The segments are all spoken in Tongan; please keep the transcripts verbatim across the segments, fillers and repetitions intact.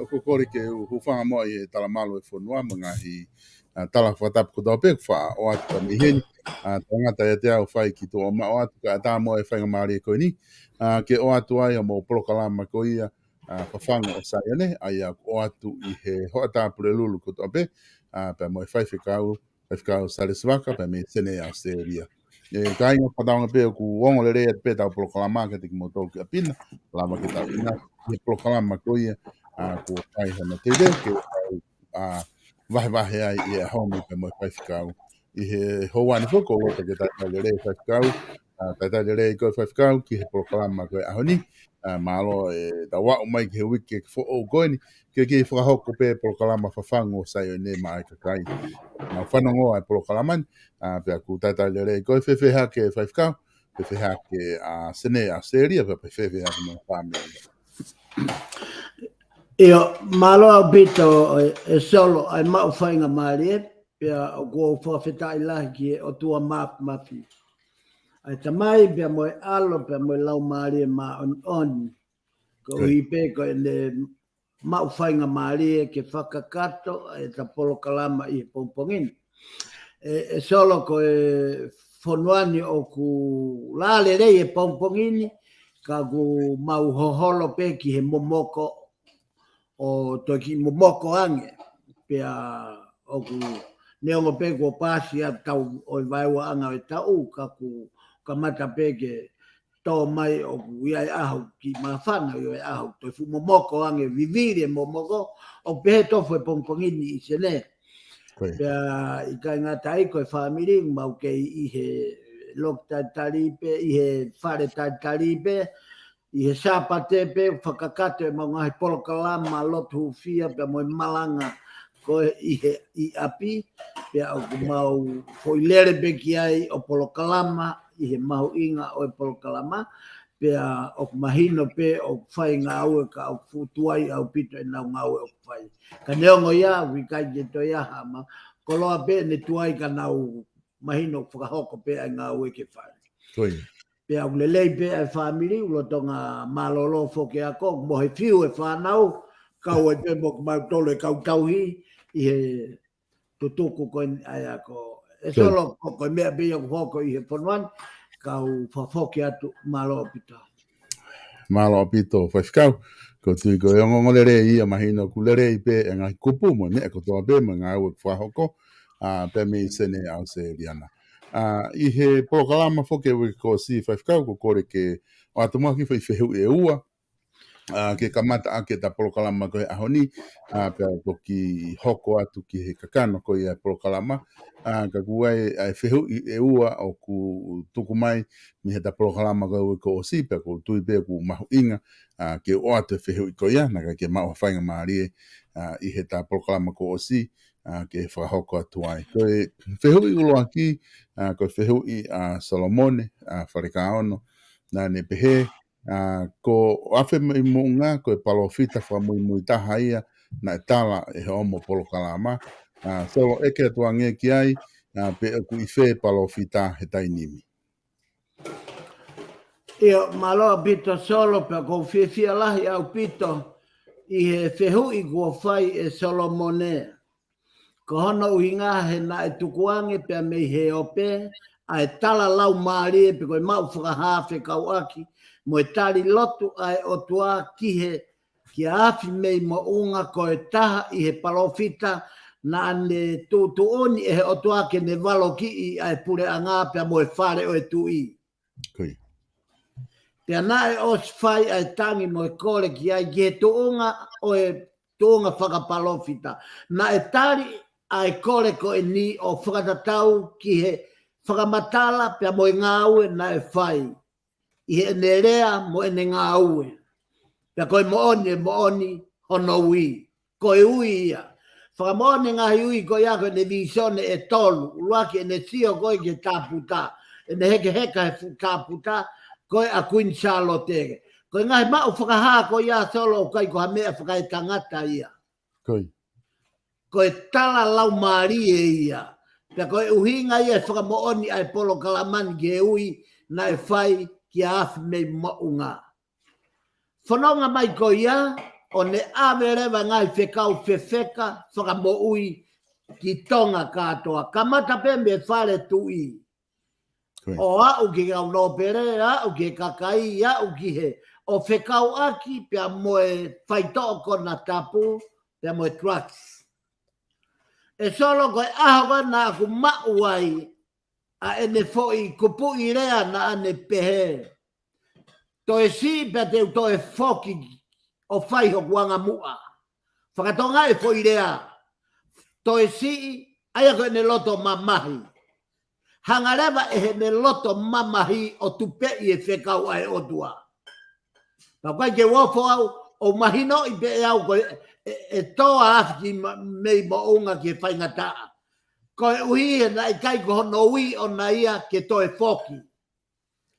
ʻOku ou kole ke u hūfanga muʻa ʻi he talamalu ʻo e fonua mo e ngaahi, ʻa, tala fakatapu kotoa pē kuo faʻa ʻoatu mei heni. ʻA, tangata ia te au fai ki tuʻa ʻo maʻu atu kae ʻatā mo e faingamālie ko eni, ʻa, ke ʻoatu ai ʻa mo e polokalama ko ia, ʻa, Fafangu ʻo Saione, ʻa ia ʻoku ʻoatu ʻi he hoʻatā Pulelulu kotoa pē, ʻa, pea mo e faifekau, faifekau Salesi Vaka, pea mei Senē ʻAositelēlia. ʻE, kāinga, fakatauange pē ʻoku ongo lelei atu pē ʻetau polokalama kiate kimoutolu ki ʻapi na, lava ke tau ʻi he polokalama ko ia, ʻa, kuo fai hono teuteu ke tau, ʻa, vahevahe ai ʻi he ʻaho ni pea mo e faifekau. ʻI he houa ni foki ʻoku ou loto ke talitali lelei faifekau, ʻa, talitali lelei koe faifekau ki he polokalama ko e ʻaho ni, ʻa, mālō e tau aʻu mai ki he uike foʻou ko eni, ke kei fakahoko pē polokalama Fafangu ʻo Saione maʻa e kakai. Mau fanongo ʻa e polokalama ni, ʻa, pea ʻoku talitali lelei koe, fēfē hake faifekau, fēfē hake ʻa Senē ʻAositelēlia, pea fēfē hake mo e fāmili. ʻIo, mālō ʻaupito ʻe, ʻe Solo, ʻa e maʻu faingamālie, pea ʻoku ou fakafetaʻi lahi ki he ʻOtua Māfimafi, ʻa e Tamai, pea mo e ʻAlo, pea mo e Laumālie Māʻoniʻoni. Koeʻuhi pē ko ʻene maʻu faingamālie ke fakakakato ʻeta polokalama ʻi he pongipongi ni. ʻE, ʻe Solo, ko e fonua ni ʻoku lā lelei he pongipongi ni, ka ʻoku mau hoholo pē ki he momoko ʻo toki momoko ange. Pea ʻoku neongo pē kuo paasi ʻa e tau ʻo e vaeuaʻanga ʻo e taʻu, ka ʻoku kamata pē ke tō mai ʻoku ʻi ai e ʻaho kiʻi māfana, ʻi ai e ʻaho toe fuʻu momoko ange, vivili e momoko, ʻoku pehē tofu e pongipongi ni ʻi Senē. Pea ʻikai ngata ai, ko e fāmili, mau kei ʻi he loki talitali pē, ʻi he fale talitali pē, ʻi he Sāpate pē, fakakakato ʻemau ngaahi polokalama lotu hūfia pea mo e malanga ko ē ʻi he, ʻi ʻapi, pea ʻoku mau foʻi lele pē ki ai ʻo polokalama ʻi he mahuʻinga ʻo e polokalama, pea ʻoku mahino pē ʻoku fai ngāue ka ʻoku fuʻu tuai ʻaupito ʻenau ngāue ʻoku fai. Ka neongo ia, ʻoku ʻikai ke toe ʻi ai ha ma koloa pē ʻene tuai ka nau mahino ʻoku fakahoko pē ʻa e ngāue ke fai. Pea ʻoku lelei pē ʻa e fāmili, ʻoku lolotonga mālōlō foki e ako, mo e fiu e fānau, kau ai pē mo kimautolu e kau tauhi ʻi he tutuku ko eni ʻa e ako. ʻE Solo, ko, ko e meʻa pē ia ʻoku hoko ʻi he fonua ni, kau fakafoki atu, mālō ʻaupito. Mālō ʻaupito, faifekau. ʻOku ou tui ko e ongoongo lelei ia, mahino ʻoku lelei pē e ngaahi kupu mo e meʻa kotoa pē mo e ngāue ʻoku fakahoko, ʻa, pea mei Senē ʻAositelēlia na. ʻA, ʻi he polokalama foki ʻo e uike kuo ʻosi, faifekau, ʻoku ou kole ke ʻoatu muʻa ha kiʻi foʻi fehuʻi ʻe ua. ʻa, ke kamata ʻaki ʻeta polokalama ko e ʻaho ni, ʻa, pea toki hoko atu ki he kakano ko ia e polokalama. ʻA, ka ʻoku ʻi ai ʻa e fehuʻi ʻe ua ʻoku tuku mai mei heʻeta polokalama ko e uike kuo ʻosi, pea ʻoku ou tui pē ʻoku mahuʻinga, ʻa, ke u ʻoatu e fehuʻi ko ia, naʻa ke maʻu ha faingamālie, ʻa, ʻi heʻeta polokalama kuo ʻosi, ʻa, ke fakahoko atu ai. Ko e fehuʻi ʻuluaki, ʻa, ko e fehuʻi ʻa Solomone, ʻa, Falekaono, naʻa ne pehē, ʻa, ko ʻAfe mei Moʻunga, ko e palōfita fakamuimui taha ia, naʻe tala ʻe hoʻomo polokalama. ʻA, Solo, ʻeke atu ange ki ai, ʻa, pe ʻoku ʻi fē palōfita he taimi ni. ʻIo, mālō ʻaupito Solo, pea ʻoku ou fiefia lahi ʻaupito ʻi he fehuʻi kuo fai ʻe Solomone. Ko hono ʻuhinga he naʻe tukuange pea mei he ope, ʻa e tala laumālie pe ko e maʻu fakahā fekauʻaki mo e tali lotu ʻa e ʻOtua ki he, kia ʻAfe mei Moʻunga ko e taha ʻi he palōfita naʻa ne tuʻutuʻuni ʻe he ʻOtua ke ne valokiʻi ʻa e puleʻanga pea mo e fale ʻo e tuʻi. Ko ia. Pea naʻe ʻosi fai ʻa e tangi mo e kole ki ai ki he tuʻunga ʻo e tuʻunga fakapalōfita. Naʻe tali ʻa e kole ko eni ʻo fakatatau ki he fakamatala pea mo e ngāue naʻe fai. ʻI heʻene lea mo ʻene ngāue. Pea ko e moʻoni, e moʻoni hono ui. Ko e ui ia. Fakamoʻoni e ngaahi ui ko ia ko ʻene vīsone ʻe tolu. ʻUluaki ʻene sio ko ē ki he tāputa. ʻEne hekeheka he fuʻu tāputa. Ko e ʻa Kuini Sālote. Ko e ngaahi maʻu fakahā ko ia Solo ʻoku ʻikai ko ha meʻa fakaetangata ia. Ko ia. Ko e tala laumālie ia. Pea ko e ʻuhinga ia e fakamoʻoni ʻa e polokalama ni ki he ui naʻe fai kia ʻAfe mei Moʻunga. Fononga mai ko ia, ʻo ne ʻave leva ngaahi fekau fefeka fakamoʻui ki Tonga kātoa. Kamata pē mei he fale tuʻi. Ko ia. ʻO aʻu ki he kau nōpele, aʻu ki he kakai, aʻu ki he, ʻo fekauʻaki pea mo e faitoʻo konatapu, pea mo e drugs. ʻE Solo, ko e ʻaho ko ē naʻa ku maʻu ai ʻa ʻene foʻi kupuʻi lea naʻa ne pehē, toe siʻi pea te u toe foki ʻo fai hoku anga muʻa. Fakatonga e foʻi lea. Toe siʻi, ʻa ia ko ʻene loto mamahi. Hanga leva ʻe heʻene loto mamahi ʻo tupeʻi e fekau ʻa e ʻOtua. Pea ʻoku ʻikai ke u ofo au, ʻoku mahinoʻi pē ʻe au ko e, e, e tō ʻa ʻAfe mei Moʻunga ki he faingataʻa. Koeʻuhi he naʻe ʻikai ko hono ui ʻona ia ke toe foki.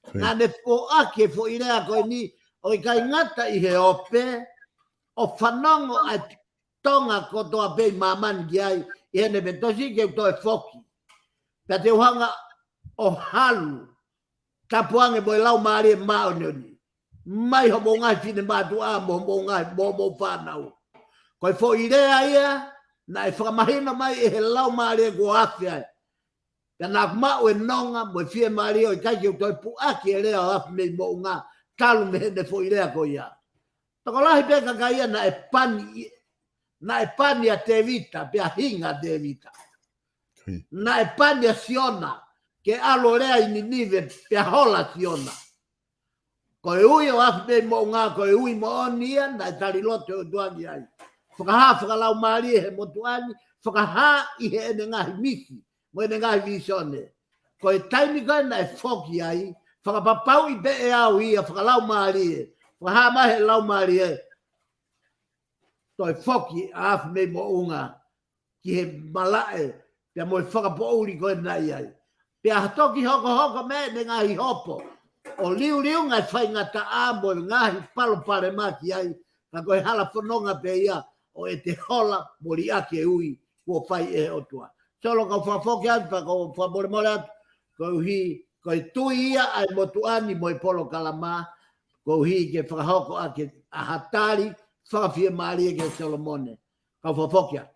Ko ia. Naʻa ne foaki e foʻi lea ko eni, ʻo ʻikai ngata ʻi he ope, ʻo fanongo ʻa e Tonga kotoa pē ʻi māmani ki ai, ʻi heʻene pehē, toe siʻi ke u toe foki. Pea te u hanga ʻo halu, tapu ange mo e Laumālie Māʻoniʻoni. Mai hoʻomou ngaahi finemātuʻa mo hoʻomou ngaahi, mo hoʻomou fānau. Ko e foʻi lea ia, naʻe fakamahino mai ʻe he Laumālie kuo ʻAfe ai. Pea naʻa ku maʻu e nonga mo e fiemālie ʻo ʻikai ke u toe puʻaki e lea ʻo ʻAfe mei Moʻunga, talu mei heʻene foʻi lea ko ia. Tokolahi pē kakai ia naʻe pani, naʻe pani ʻa Tēvita, pea hinga ʻa Tēvita. Ko ia. Naʻe pani ʻa Siona, ke ʻalu ʻo lea ʻi Ninive, pea hola ʻa Siona. Ko e ui ʻo ʻAfe mei Moʻunga, ko e ui moʻoni ia, naʻe tali lotu e ʻOtua ki ai. Fakahā fakalaumālie he motuʻa ni, fakahā ʻi heʻene ngaahi misi, mo ʻene ngaahi vīsone. Ko e taimi ko ē naʻe foki ai, fakapapauʻi pē ʻe au ia fakalaumālie, fakahā mai he Laumālie, toe foki ʻa ʻAfe mei Moʻunga ki he malaʻe, pea mo e fakapoʻuli ko ē naʻe ʻi ai. Pea toki hokohoko mei ai ʻene ngaahi hopo, ʻo liuliunga e faingataʻa mo e ngaahi palopalema ki ai, ka ko e hala fononga pē ia ʻo ʻete hola mo liʻaki e ui kuo fai ʻe he ʻOtua. Solo, kau fakafoki atu, pea kau fakamolemole atu, koeʻuhi, ko e tui ia ʻa e motuʻa ni mo e polokalama, koeʻuhi ke fakahoko ʻaki ʻa ha tali fakafiemālie kia Solomone. Kau fakafoki atu.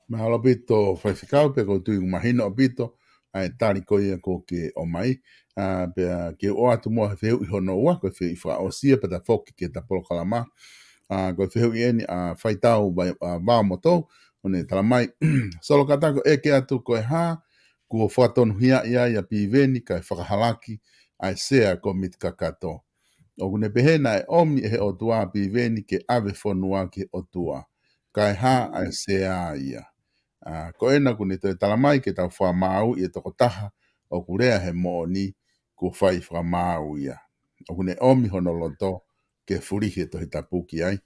Mahalo ʻaupito Faifekau, pea ʻoku ou tui ʻoku mahino ʻaupito ʻa e tali ko ia kuo ke ʻomai. ʻA, pea ke u ʻoatu muʻa he fehuʻi hono ua, ko e fehuʻi fakaʻosi ia pea ta foki ki heʻeta polokalama. ʻA, ko e fehuʻi eni ʻa Faitau Vai-, ʻa, Vaomotou, ʻo ne tala mai. Solo, kātaki ʻeke atu, ko e hā kuo fakatonuhiaʻi ai ʻa Piveni kae fakahalaki ʻa e sea komiti kakato. ʻoku ne pehē naʻe ʻomi ʻe he ʻOtua ʻa Piveni ke ʻave fonua ki he ʻOtua, kae hā ʻa e sea ia. ʻA, ko ena ʻoku ne toe talamai ke tau fakamaauʻi e tokotaha ʻoku lea he moʻoni kuo fai fakamaau ia. ʻOku ne ʻomi hono loto ke fulihi e Tohi Tapu ki ai.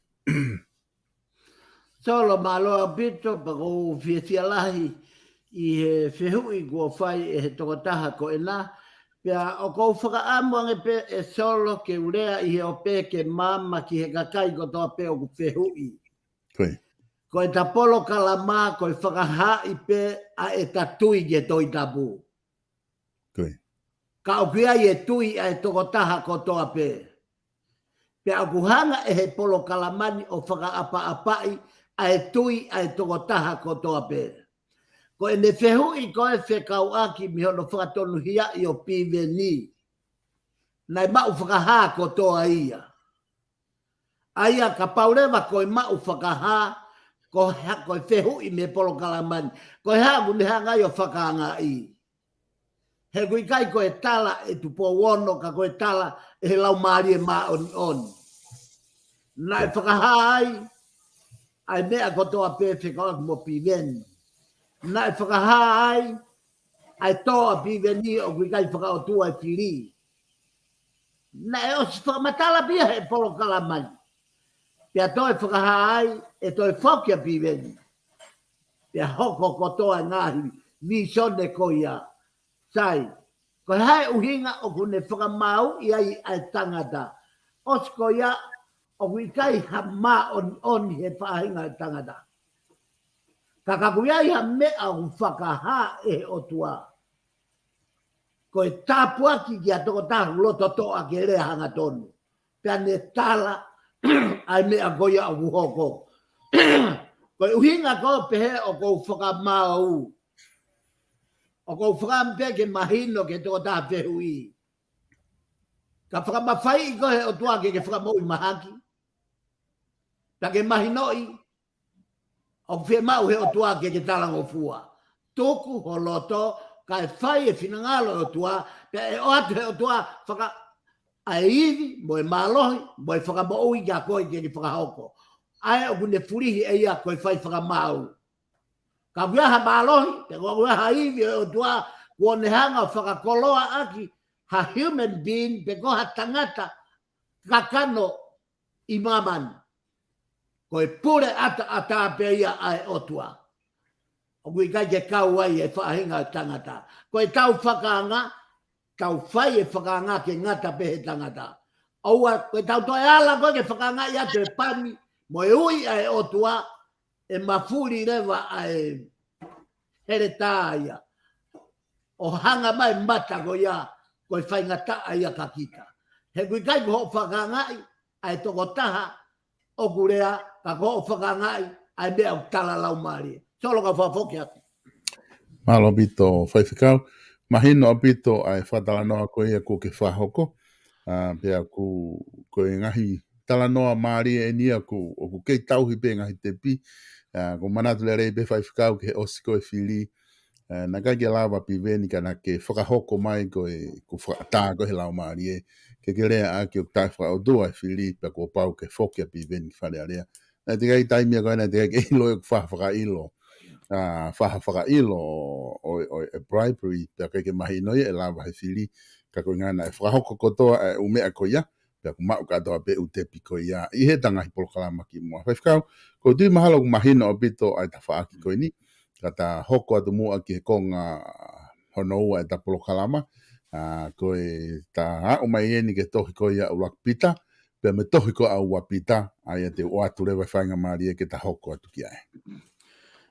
Solo, mālō ʻaupito, pea ʻoku ou fiefia lahi ʻi he fehuʻi kuo fai ʻe he tokotaha ko ena. Pea ʻoku ou fakaʻamu ange pē ʻe Solo ke u lea ʻi he ope ke maama ki he kakai kotoa pē ʻoku fehuʻi. Ko e. Ko e ta polokalama, ko e fakahaaʻi pē ʻa e ta tui ki he Tohi Tapu. Ko e. Ka ʻoku ʻi ai e tui ʻa e tokotaha kotoa pē. Pea ʻoku hanga ʻe he polokalama ni ʻo fakaʻapaʻapaʻi ʻa e tui ʻa e tokotaha kotoa pē. Ko ʻene fehuʻi ko e fekauʻaki mei hono fakatonuhiaʻi ʻo Piveni, naʻe maʻu fakahā kotoa ia. ʻA ia kapau leva ko e maʻu fakahā, ko e hā, ko e fehuʻi mei he polokalama ni, ko e hā ʻoku ne hanga ai ʻo fakaangaʻi. He ʻoku ʻikai ko e tala ʻe Tupou Ono, ka ko e tala ʻe he Laumālie Māʻoniʻoni. Naʻe fakahā ai ʻa e meʻa kotoa pē fekauʻaki mo Piveni. Naʻe fakahā ai ʻa e tō ʻa Piveni ʻoku ʻikai fakaʻotua e fili. Naʻe ʻosi fakamatala pē ia he polokalama ni. Pea toe fakahā ai ʻe toe foki ʻa Piveni. Pea hoko kotoa e ngaahi vīsone ko ia. Sai, ko e hā e ʻuhinga ʻoku ne fakamaauʻi ai ʻa e tangata? ʻOsi ko ia, ʻoku ʻikai ha māʻoniʻoni he faʻahinga e tangata. Ka ka ʻoku ʻi ai ha meʻa ʻoku fakahā ʻe he ʻOtua, ko e tāpuaki ki ha tokotaha ʻoku loto toʻa ke lea hangatonu. Pea ne tala ʻa e meʻa ko ia ʻoku hoko. Ko e ʻuhinga ko e pehē ʻoku ou fakamaau, ʻoku ou fakaʻamu pē ke mahino ki he tokotaha fehuʻi. Ka fakamafaiʻi koe ʻe he ʻOtua ke ke fakamoʻui mahaki, pea ke mahinoʻi ʻoku fiemaʻu ʻe he ʻOtua ke ke talangofua. Tuku ho loto, kae fai e finangalo ʻo e ʻOtua, pea ʻe ʻoatu ʻe he ʻOtua faka-, ʻa e ivi, mo e mālohi, mo e fakamoʻui kia koe ke ke fakahoko ʻa e ʻoku ne fulihi ʻe ia ko e fai fakamaau. Ka ʻoku ʻi ai ha mālohi, pe ʻoku ʻi ai ha ivi ʻo e ʻOtua, kuo ne hanga ʻo fakakoloaʻaki ha human being, pe ko ha tangata kakano ʻi māmani. Ko e puleʻataʻatā pē ia ʻa e ʻOtua. ʻOku ʻikai ke kau ai e faʻahinga ʻo e tangata. Ko e tau fakaanga, tau fai e fakaanga ke ngata pē he tangata. ʻOua, ko e tau toe ala ko e ke fakaanga ia te pani, mo e ui ʻa e ʻOtua, ʻe mafuli leva ʻa e heletā ia ʻo hanga mai mata ko ia, ko e faingataʻa ia kia kita. He ʻoku ʻikai ko hoʻo fakaangaʻi ʻa e tokotaha ʻoku lea, ka ko hoʻo fakaangaʻi ʻa e meʻa ʻoku tala Laumālie. Solo, ka u fakafoki atu. Mālō ʻaupito, Faifekau. Mahino ʻaupito ʻa e fakatalanoa ko ia kuo ke fakahoko. ʻA, pea ʻoku, ko e ngaahi talanoa mālie eni ia ʻoku, ʻoku kei tauhi pē ngaahi tepi. ʻA, ʻoku ou manatu lelei pē Faifekau ki he ʻosi ko e fili. ʻA, naʻe ʻikai ke lava Piveni ka naʻa ke fakahoko mai ko e, ʻoku fakaʻatā ko e he Laumālie ke ke lea ʻaki ʻoku taʻefakaʻotua e fili pea kuo pau ke foki ʻa Piveni ki Fale Alea. Naʻe teʻeki ai taimi ia ko ē, naʻe teʻeki ai ke ʻilo ʻe ʻoku faʻa fakaʻilo. ʻA, faʻa fakaʻilo ʻo, ʻo, ʻo e bribery, pea ʻikai ke mahino ia ʻe lava he fili, ka ko e ʻuhinga naʻe fakahoko kotoa e ʻū meʻa ko ia, pea ʻoku maʻu kātoa pē ʻū tepi ko ia ʻi he ta ngaahi polokalama kimuʻa. Faifekau, ʻoku ou tui mahalo ʻoku mahino ʻaupito ʻa e tafaʻaki ko eni, ka ta hoko atu muʻa ki he konga hono ua e ta polokalama, ʻa, ko e ta aʻu mai eni ki he tohi ko ia ʻa ʻUluaki Pita, pea mo e tohi ko ia ʻa Ua Pita, ʻa ia te u ʻoatu leva e faingamālie ke ta hoko atu ki ai.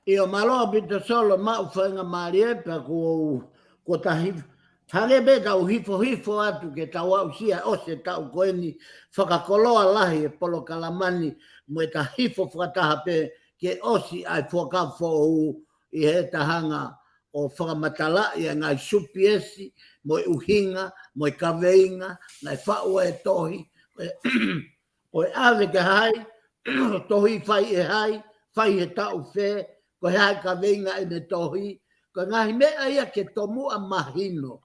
ʻIo, mālō ʻaupito Solo, maʻu faingamālie, pea ʻoku ou, ʻoku ta hi-, hangē pē tau hifohifo atu ke tau aʻusia ʻosi e taʻu ko eni fakakoloa lahi e polokalama ni, mo e ta hifo fakataha pē ke ʻosi ʻa e Fuakava Foʻou ʻi he ta hanga ʻo fakamatalaʻi ʻa e ngaahi supiesi, mo e ʻuhinga, mo e kaveinga, naʻe faʻu e tohi, ko e, ko e ʻave ki hai, tohi fai ʻe hai, fai he taʻu fē, ko e hā e kaveinga ʻene tohi, ko e ngaahi meʻa ia ke tomuʻa mahino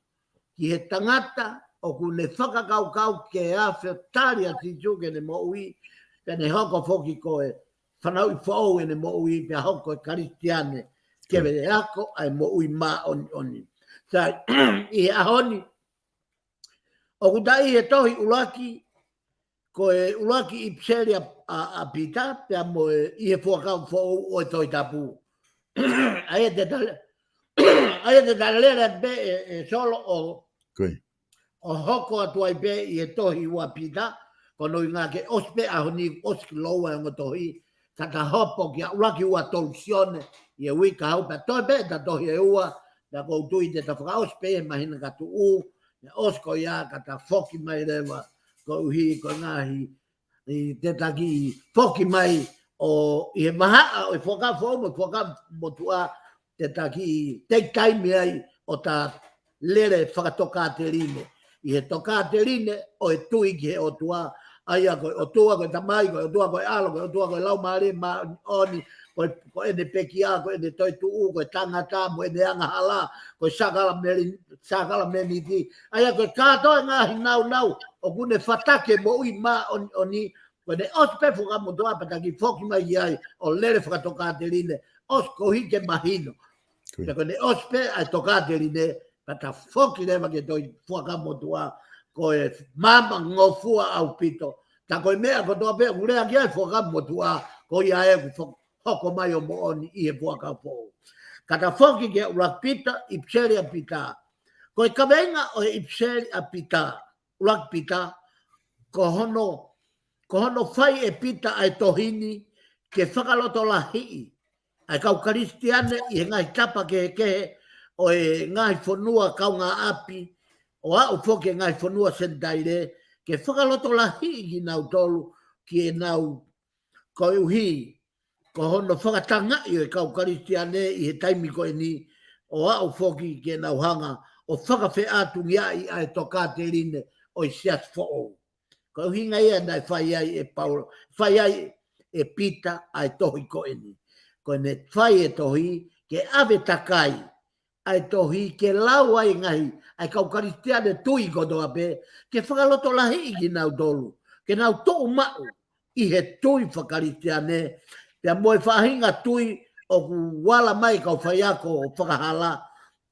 ki he tangata, ʻoku ne fakakaukau ke afe ʻo tali ʻa Sīsū ki heʻene moʻui, pea ne hoko foki ko e fanauʻi foʻou ʻene moʻui, pea hoko ko e Kalisitiane ke veʻe ako ʻa e moʻui māʻoniʻoni. Sai, ʻi he ʻaho ni, ʻoku taʻi he tohi ʻuluaki, ko e ʻuluaki ʻipiseli ʻa, ʻa, ʻa Pita, pea mo e ʻi he Fuakava Foʻou ʻo e Tohi Tapu. ʻA ia te ta, ʻa ia te ta lele atu pē ʻe, ʻe Solo ʻo, Ko ia. ʻo hoko atu ai pē ʻi he tohi ua Pita, ko hono ʻuhinga ke ʻosi pē ʻaho ni ʻosi ki loua e ongo tohi, ka ta hopo ki he ʻuluaki ua tolu Sione, ʻi he uike kahaʻu pē toe pē ta tohi ʻe ua, pea ʻoku ou tui te ta fakaʻosi pē he māhina ka tuʻu, pea ʻosi ko ia ka ta foki mai leva, koeʻuhi ko e ngaahi, ʻi te ta kiʻi foki mai ʻo ʻi he mahaʻa ʻo e Fuakava Foʻou mo e Fuakava Motuʻa, te ta kiʻi take time ai ʻo ta lele fakatokāteline. ʻI he tokāteline ʻo e tui ki he ʻOtua, ʻa ia ko e ʻOtua, ko e Tamai, ko e ʻOtua, ko e ʻAlo, ko e ʻOtua, ko e Laumālie Māʻoniʻoni, ko e, ko ʻene pekia, ko ʻene toetuʻu, ko e tangata, mo ʻene angahala, ko e sākalameli-, sākalameniti. ʻA ia ko e kātoa e ngaahi nāunau, ʻoku ne fataki e moʻui māʻoniʻoni, ko ʻene ʻosi pē Fuakava Motuʻa pea ta kiʻi foki mai ki ai ʻo lele fakatokāteline, ʻosi koeʻuhi ke mahino. Ko ia. Pea ko ʻene ʻosi pē ʻa e tokāteline, pea ta foki leva ki he tohi Fuakava Motuʻa, ko e maama ngofua ʻaupito. Ta ko e meʻa kotoa pē ʻoku lea ki ai Fuakava Motuʻa, ko ia ʻoku fo-, hoko mai ʻo moʻoni ʻi he Fuakava Foʻou. Ka ta foki ki he ʻuluaki Pita, ʻipiseli ʻa Pita. Ko e kaveinga ʻo e ʻipiseli ʻa Pita, ʻuluaki Pita, ko hono, ko hono fai ʻe Pita ʻa e tohi ni ke fakalotolahiʻi ʻa e kau Kalisitiane ʻi he ngaahi tapa kehekehe ʻo e ngaahi fonua kaungāʻapi, ʻo aʻu foki e ngaahi fonua Senitaile, ke fakalotolahiʻi kinautolu ki heʻenau koeʻuhi ko hono fakatangaʻi ʻo e kau Kalisitiane ʻi he taimi ko eni, ʻo aʻu foki ke nau hanga ʻo fakafeʻātungiaʻi ʻa e tokāteline ʻo e Siasi Foʻou. Ko e ʻuhinga ia naʻe fai ai ʻe Paula, fai ai ʻe Pita ʻa e tohi ko eni. Ko ʻene fai e tohi ke ʻave takai ʻa e tohi ke lau ai e ngaahi, ʻa e kau Kalisitiane tui kotoa pē, ke fakalotolahiʻi kinautolu, ke nau tuʻu maʻu ʻi he tui faka-Kalisitiane, pea mo e faʻahinga tui ʻoku ala mai e kau faiako ʻo fakahala,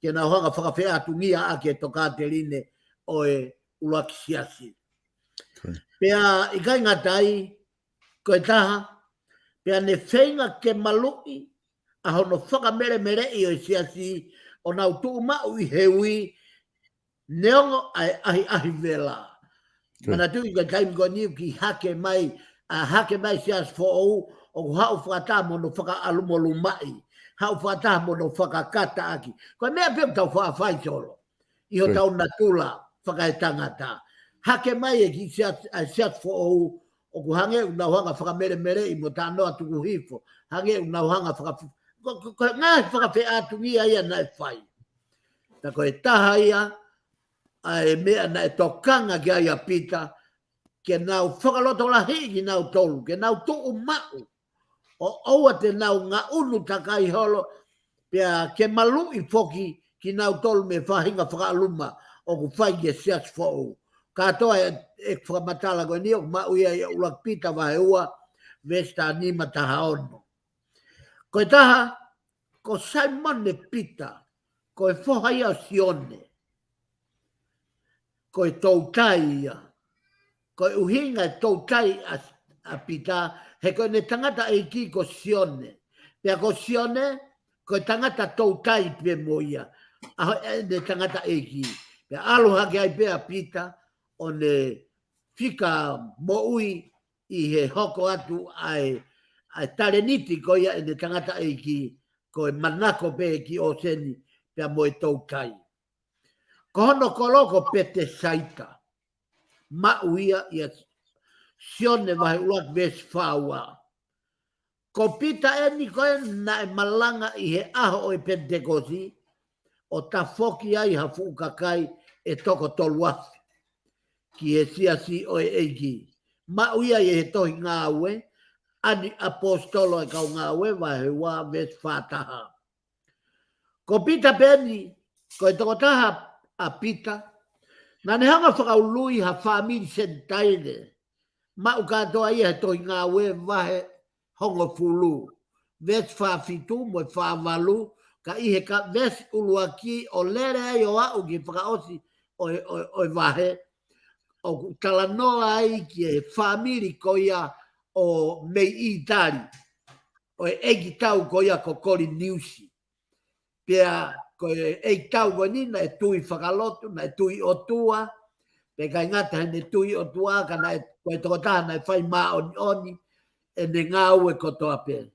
ke nau hanga fakafeʻātungia ʻaki e tokāteline ʻo e ʻuluaki siasi. Ko ia. Pea ʻikai ngata ai, ko e taha, pea ne feinga ke maluʻi ʻa hono fakamelemeleʻi ʻo e siasi ʻo nau tuʻu maʻu ʻi he ui, neongo ʻa e ʻahiʻahi vela. Ko ia. Manatuʻi ko e taimi ko eni ʻoku hake mai, ʻa e hake mai Siasi Foʻou, ʻoku haʻu fakataha mo hono fakaʻalumolumaʻi, haʻu fakataha mo hono fakakataʻaki. Ko e meʻa pē ʻoku tau faʻa fai, Solo, ʻi hotau natula fakaetangata. Hake mai e kiʻi Siasi, ʻa e Siasi Foʻou, ʻoku hangē ʻoku nau hanga fakamelemeleʻi mo talanoa tukuhifo. Hangē ʻoku nau hanga faka-, ko, ko, ko e ngaahi fakafeʻātungia ia naʻe fai. Ta ko e taha ia ʻa e meʻa naʻe tokanga ki ai ʻa Pita, ke nau fakalotolahiʻi kinautolu, ke nau tuʻu maʻu, ʻo ʻoua te nau ngaʻunu takai holo, pea ke maluʻi foki kinautolu mei he faʻahinga fakaʻaluma ʻoku fai ki he Siasi Foʻou. Kātoa e, e fakamatala ko eni ʻoku maʻu ia ʻi he ʻuluaki Pita vahe ua, veesi taha nima, taha ono. Ko e taha, ko Saimone Pita, ko e foha ia ʻo Sione. Ko e toutai ia. Ko e ʻuhinga e toutai ʻa, ʻa Pita, he ko ʻene tangataʻeiki ko Sione. Pea ko Sione, ko e tangata toutai pē mo ia ʻa ʻene tangataʻeiki. Pea ʻalu hake ai pē ʻa Pita ʻo ne fika moʻui ʻi he hoko atu ʻa e, ʻa e talēniti ko ia ʻene tangataʻeiki, ko e manako pē ki ʻōseni pea mo e toutai. Ko hono kolo ko Petesaita. Maʻu ia ʻia Sione vahe ʻuluaki veesi fā ua. Ko Pita eni ko ē naʻe malanga ʻi he ʻaho ʻo e Penitekosi, ʻo tafoki ai ha fuʻu kakai ʻe toko tolu afe ki he siasi ʻo e ʻEiki. Maʻu ia ʻi he tohi Ngāue ʻa e kau ʻAposetolo, ʻa e kau Ngāue vahe ua veesi fā taha. Ko Pita pē eni, ko e tokotaha ʻa Pita, Naʻa ne hanga fakaului ha fāmili Senitaile. Maʻu kātoa ia he tohi Ngāue vahe hongofulu, veesi fā fitu mo e fā valu, ka ʻi he ka veesi ʻuluaki ʻo lele ai ʻo aʻu ki he fakaʻosi ʻo e, ʻo e, ʻo e vahe, ʻoku talanoa ai ki he fāmili ko ia ʻo mei ʻĪtali, ʻo e ʻeikitau ko ia ko Koliniusi. Pea ko e ʻeikitau ko eni naʻe tui fakalotu, naʻe tui ʻOtua, pea ʻikai ngata heʻene tui ʻOtua, ka naʻe, ko e tokotaha naʻe fai māʻoniʻoni ʻene ngāue kotoa pē.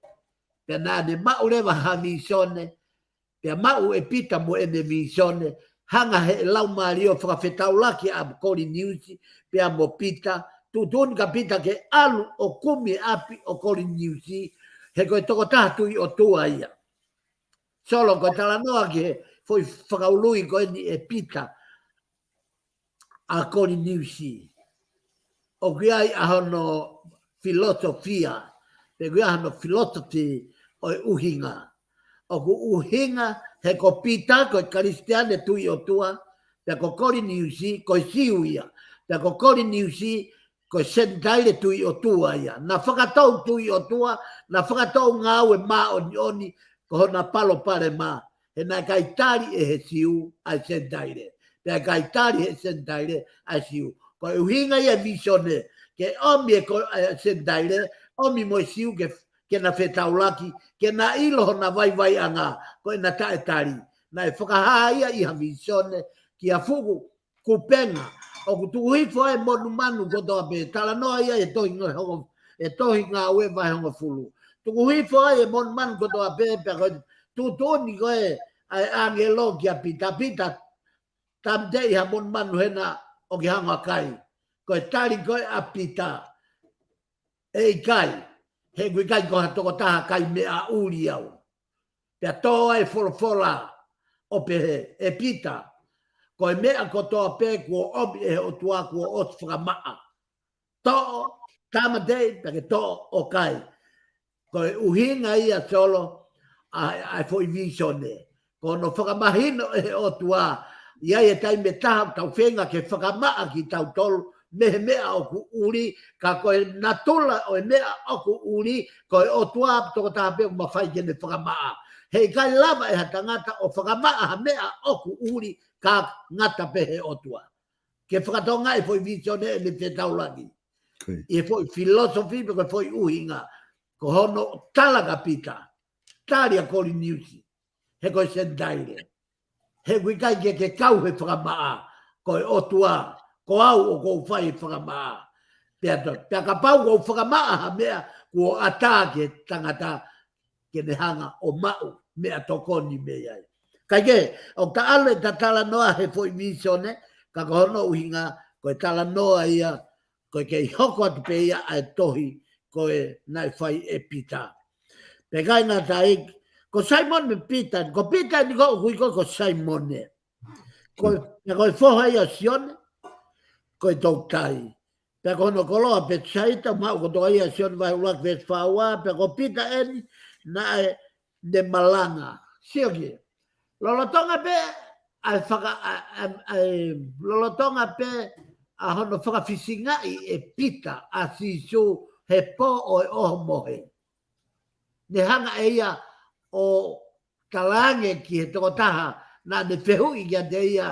Pea naʻa ne maʻu leva ha vīsone, pea maʻu ʻe Pita mo ʻene vīsone, hanga he Laumālie ʻo fakafetaulaki ʻa Koliniusi pea mo Pita, tuʻutuʻuni kia Pita ke ʻalu ʻo kumi e ʻapi ʻo Koliniusi, he ko e tokotaha tui ʻOtua ia. Solo, ko e talanoa ki he foʻi fakaului ko eni ʻe Pita ʻa Koliniusi. ʻOku ʻi ai ʻa hono filosofia, pe ʻoku ʻi ai hono philosophy ʻo e ʻuhinga. ʻOku ʻuhinga he ko Pita ko e Kalisitiane tui ʻOtua, pea ko Koliniusi ko e Siu ia, pea ko Koliniusi ko e Senitaile tui ʻOtua ia. Naʻa fakatou tui ʻOtua, naʻa fakatou ngāue māʻoniʻoni, ko hona palopalema he naʻe ʻikai tali ʻe he Siu ʻa e Senitaile. Pea ʻikai tali ʻe he Senitaile ʻa e Siu. Ko e ʻuhinga ia e vīsone, ke ʻomi e ko-, e Senitaile, ʻomi mo e Siu ke, ke na fetaulaki, ke na ʻilo hona vaivaiʻanga, ko ʻena taʻetali. Naʻe fakahā ia ʻi ha vīsone, ki ha fuʻu kupenga, ʻoku tuku hifo ai e monumanu kotoa pē, talanoa ia e tohi Ngāue hongo, e tohi Ngāue vahe hongofulu. Tuku hifo ai e monumanu kotoa pē, pea ko e tuʻutuʻuni ko ē ʻa e ʻāngelo kia Pita, Pita, tāmateʻi ha monumanu hena ʻoku ke hanga ʻo kai. Ko e tali ko ē ʻa Pita, ʻe ʻikai, he ʻoku ʻikai ko ha tokotaha kai meʻa ʻuli au. Pea tō ai e folofola ʻo pehē, ʻe Pita, ko e meʻa kotoa pē kuo ʻomi ʻe he ʻOtua kuo ʻosi fakamaʻa. Toʻo, tāmateʻi, pea ke toʻo ʻo kai. Ko e ʻuhinga ia, Solo, ʻa, ʻa e foʻi vīsone. Ko hono fakamahino ʻe he ʻOtua, ʻi ai e taimi ʻe taha ʻoku tau feinga ke fakamaʻa kitautolu mei he meʻa ʻoku ʻuli, ka ko e natula ʻo e meʻa ʻoku ʻuli, ko e ʻOtua tokotaha pē ʻoku mafai ke ne fakamaʻa. He ʻikai lava ʻe ha tangata ʻo fakamaʻa ha meʻa ʻoku ʻuli, ka ngata pē he ʻOtua. Ke fakatokangaʻi e foʻi vīsone ʻene fetaulaki. ʻI he foʻi philosophy pe ko e foʻi ʻuhinga, ko hono tala kia Pita, tali ʻa Koliniusi, he ko e Senitaile. He ʻoku ʻikai ke ke kau he fakamaʻa, ko e ʻOtua, ko au ʻoku ou fai e fakamaʻa. Pea to-, pea kapau ʻoku ou fakamaʻa ha meʻa, kuo ʻatā ki he tangata ke ne hanga ʻo maʻu meʻatokoni mei ai. Kaikehe, ʻoku ta ʻalu ʻeta talanoa he foʻi vīsone, ka ko hono ʻuhinga, ko e talanoa ia, ko e kei hoko atu pē ia ʻa e tohi, ko e naʻe fai ʻe Pita. Pea ʻikai ngata ai, ko Saimone mo Pita, ko Pita eni ko ʻoku ui ko, ko Saimone. Ko, pea ko e foha ia ʻo Sione, ko e toutai. Pea ko hono koloa Petisaita, maʻu kotoa ia ʻe Sione vahe ʻuluaki veesi fā ua, pea ko Pita eni, naʻa ne malanga. Sio ki ai. Lolotonga pē, ʻa e faka-, ʻa, ʻa, ʻa, lolotonga pē, ʻa hono fakafisingaʻi ʻe Pita, ʻa Sīsū, he pō ʻo e ʻohomohe. Ne hanga ʻe ia ʻo talaange ki he tokotaha, naʻa ne fehuʻi kiate ia,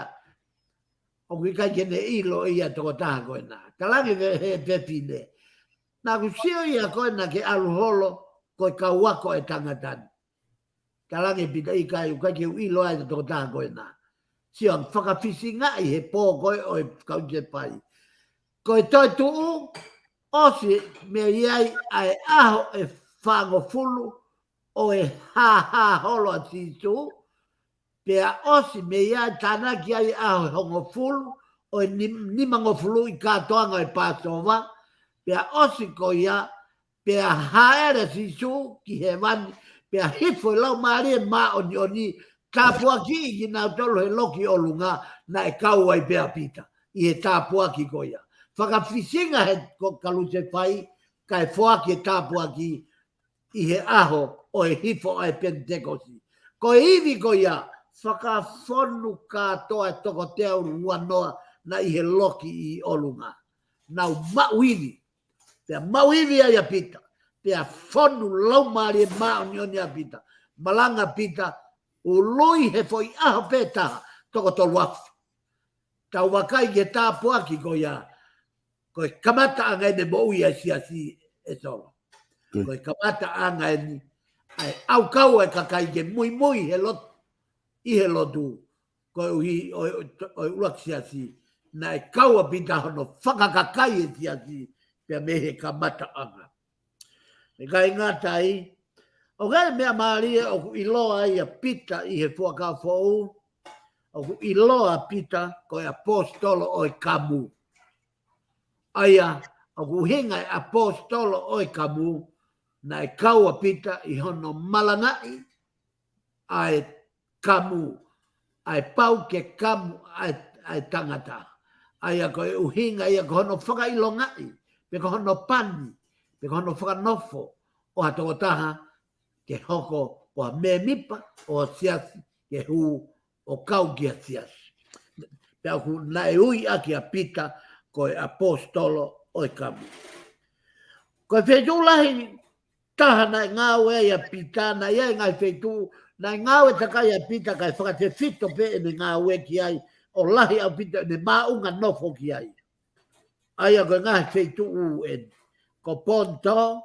ʻoku ʻikai ke ne ʻilo ia tokotaha ko ena. Talaange he, he fefine. Naʻa ku sio ia ko ena ke ʻalu holo, ko e kau ako ʻa e tangata ni. Talaange Pita ʻikai, ʻoku ʻikai ke u ʻilo ai e tokotaha ko ena. Sio ange fakafisingaʻi he pō ko ē ʻo e kau ke fai. Ko e toetuʻu, ʻosi mei ai ʻa e ʻaho ʻe fāngofulu, ʻo e hāhā holo ʻa Sīsū, pea ʻosi mei ai tānaki ai ʻaho ʻe hongofulu, ʻo e nim-, nimangofulu ʻi kātoanga ʻo e Pāsova, pea ʻosi ko ia, pea hāʻele ʻa Sīsū ki hēvani, pea hifo e Laumālie Māʻoniʻoni, tāpuakiʻi kinautolu he loki ʻolunga, naʻe kau ai pē ʻa Pita, ʻi he tāpuaki ko ia. Fakafisinga he ko kalusefai, kae foaki e tāpuaki, ʻi he ʻaho ʻo e hifo ʻa e Penitekosi. Ko e ivi ko ia, fakafonu kātoa e toko teau ua noa naʻe ʻi he loki ʻi ʻolunga. Nau maʻu ivi. Pea maʻu ivi ai ʻa Pita. Pea fonu Laumālie Māʻoniʻoni ʻa Pita. Malanga Pita, ului he foʻi ʻaho pē taha, toko tolu afe. Tau vakai ki he tāpuaki ko ia. Ko e kamataʻanga ʻene moʻui ʻa e siasi, ʻe Solo. Mm. Ko e kamataʻanga ʻeni ʻa e ʻaukau ʻa e kakai ke muimui he lotu, ʻi he lotu. Koeʻuhi ʻo, ʻo, ʻo e ʻuluaki siasi, naʻe kau ʻa Pita hono fakakakai e siasi, pea mei he kamataʻanga. ʻIkai ngata ai, ʻoku ʻi ai e meʻa mālie ʻoku ʻiloa ai ʻa Pita ʻi he Fuakava Foʻou, ʻoku ʻiloa ʻa Pita ko e ʻaposetolo ʻo e kamu. ʻA ia, ʻoku ʻuhinga e ʻaposetolo ʻo e kamu, naʻe kau ʻa Pita ʻi hono malangaʻi ʻa e kamu, ʻa e pau ke kamu ʻa e, ʻa e tangata. ʻA ia ko e ʻuhinga ia ko hono fakaʻilongaʻi, pe ko hono pani, pe ko hono fakanofo ʻo ha tokotaha ke hoko ko ha mēmipa ʻo ha siasi, ke hū ʻo kau ki ha siasi. Pea ʻoku naʻe ui ʻaki ʻa Pita ko e ʻaposetolo ʻo e kamu. Ko e feituʻu lahi taha naʻe ngāue ai ʻa Pita, naʻe ʻi ai e ngaahi feituʻu, naʻe ngāue takai ʻa Pita kae fakatefito pē ʻene ngāue ki ai, ʻo lahi ʻaupito ʻene māʻunga nofo ki ai. ʻA ia ko e ngaahi feituʻu ʻeni. Ko Ponto,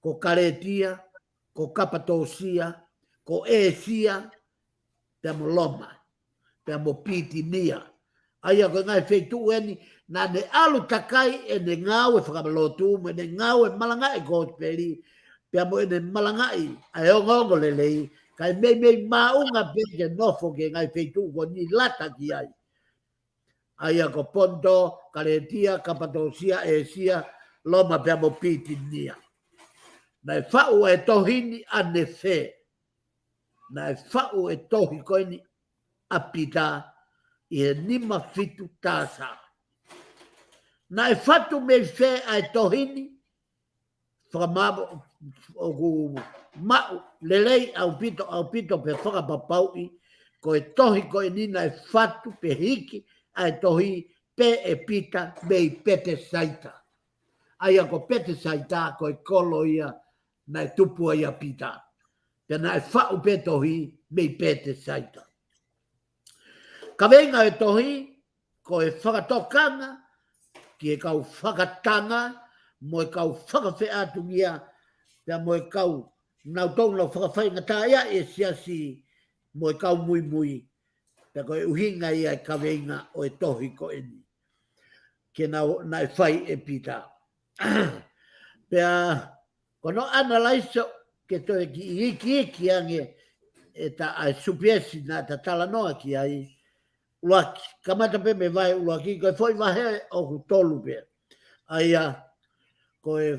ko Kalētia, ko Kapatōsia, ko ʻĒsia, pea mo Loma, pea mo Pitinia. ʻA ia ko e ngaahi feituʻu ʻeni, naʻa ne ʻalu takai ʻene ngāue fakalotu, mo ʻene ngāue malangaʻi kosipeli, pea mo ʻene malangaʻi ʻa e ongoongolelei, kae meimei māʻunga pē ke nofo ki he ngaahi feituʻu ko eni lata ki ai. ʻA ia ko Ponto, Kalētia, Kapatōsia, ʻĒsia, Loma pea mo Pitinia. Naʻe faʻu e tohi ni ʻanefē? Naʻe faʻu e tohi ko eni ʻa Pita ʻi he nima fitu T S. Naʻe fatu mei fē ʻa e tohi ni? Fakamamo, ʻoku maʻu lelei ʻaupito, ʻaupito pea fakapapauʻi, ko e tohi ko eni naʻe fatu pe hiki ʻa e tohi pē ʻe Pita mei Petesaita. ʻA ia ko Petesaita ko e kolo ia naʻe tupu ai ʻa Pita. Pea naʻe faʻu pē tohi mei Petesaita. Kaveinga e tohi, ko e fakatokanga ki he kau fakatanga, mo e kau fakafeʻātungia, pea mo e kau nautolu naʻa nau fakafaingataʻaʻia e siasi, mo e kau muimui, pea ko e ʻuhinga ia e kaveinga ʻo e tohi ko eni. Ke nau, naʻe fai ʻe Pita. Pea, ko hono analaiso ke toe kiʻi ikiiki ange ʻe ta ʻa e supiesi naʻa ta talanoa ki ai, ʻuluaki, kamata pē mei he vahe ʻuluaki, ko e foʻi vahe ʻoku tolu pē. ʻA ia, ko e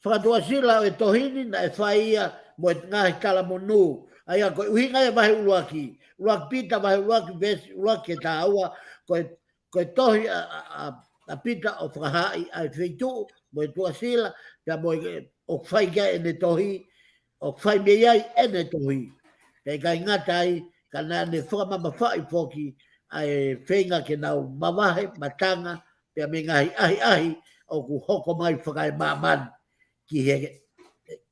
fakatuʻasila ʻo e tohi ni naʻe fai ia mo e ngaahi talamonū. ʻA ia, ko e ʻuhinga ia vahe ʻuluaki. ʻUluaki Pita vahe ʻuluaki veesi ʻuluaki ki he taha ua, ko e, ko e tohi ʻa, ʻa, ʻa, ʻa Pita ʻo fakahaaʻi ʻa e feituʻu, mo e tuʻasila, pea mo e, ʻoku fai ki ai ʻene tohi, ʻoku fai mei ai ʻene tohi. Pea ʻikai ngata ai, ka naʻa ne fakamamafaʻi foki ʻa e feinga ke nau mavahe, matanga, pea mei he ngaahi ʻahiʻahi ʻoku hoko mai fakaemāmani ki he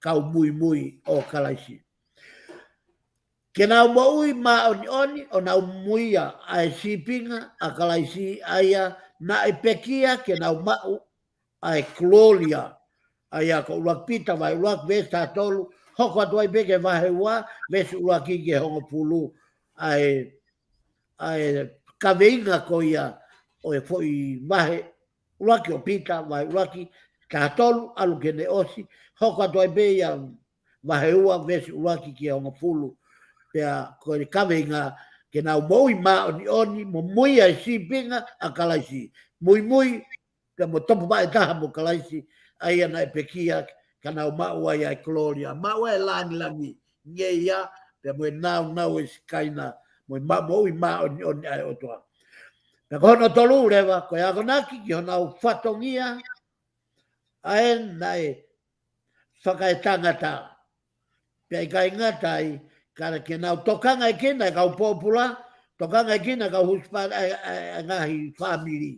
kau muimui ʻo Kalaisi. Ke nau moʻui māʻoniʻoni ʻo nau muimui ʻa e sīpinga ʻa Kalaisi ʻa ia naʻe pekia ke nau maʻu ʻa e kolōlia. ʻA ia ko ʻUluaki Pita vahe ʻuluaki veesi taha tolu, hoko atu ai pē ki he vahe ua veesi ʻuluaki ki he hongofulu, ʻa e, ʻa e kaveinga ko ia ʻo e foʻi vahe ʻuluaki ʻo Pita, vahe ʻuluaki taha tolu, ʻalu ki heʻene ʻosi, hoko atu ai pē ia vahe ua veesi ʻuluaki ki he hongofulu. Pea ko e kaveinga ke nau moʻui māʻoniʻoni, mo muimui ʻa e sīpinga ʻa Kalaisi. Muimui, pea mo topuvaʻe taha mo Kalaisi, ʻa ia naʻe pekia, ka nau maʻu ai ʻa e kolōlia, maʻu ai e langilangi, ngeia, pea mo e nāunau ʻo e Sikaina, mo e ma-, moʻui māʻoniʻoni ʻa e ʻOtua. Pea ko hono tolu leva, ko e akonaki ki honau fatongia, ʻa ē naʻe fakaetangata. Pea ʻikai ngata ai, ka ke nau tokanga ʻe kinautolu e kau pōpula, tokangaʻi kinaua e kau husepāniti, ʻa e, ʻa e, ʻa e ngaahi fāmili.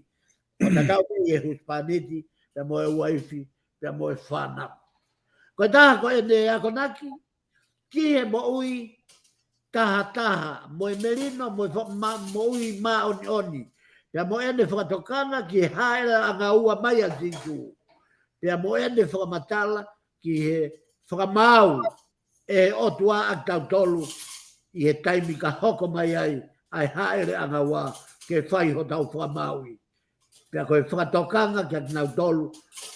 ʻO tatau pē ʻi he husepāniti, pea mo e uaifi, pea mo e fānau. Ko e taha ko ʻene akonaki ki he moʻui tahataha, mo e melino, mo e fa-, ma-, moʻui māʻoniʻoni. Pea mo ʻene fakatokanga ki he hāʻeleʻanga ua mai ʻa Sīsū. Pea mo ʻene fakamatala ki he fakamaau ʻe he ʻOtua ʻa kitautolu ʻi he taimi ka hoko mai ai ʻa e hāʻeleʻanga ua ke fai hotau fakamāuʻi. Pea ko e fakatokanga kia kinautolu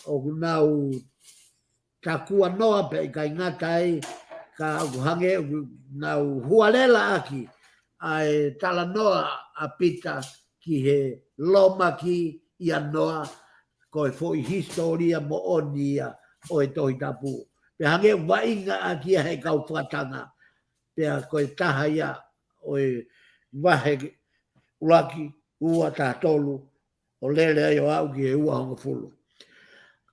ʻoku nau takuanoa pea ʻikai ngata ai, ka ʻoku hangē ʻoku nau hualela ʻaki ʻa e talanoa ʻa Pita ki he lōmaki ʻia Noa, ko e foʻi hisitōlia moʻoni ia ʻo e Tohi Tapu. Pea hangē ʻoku vaʻinga ʻaki ia he kau fakatanga. Pea ko e taha ia ʻo e vahe ʻuluaki, ua, taha tolu, ʻo lele ai ʻo aʻu ki he ua hongofulu.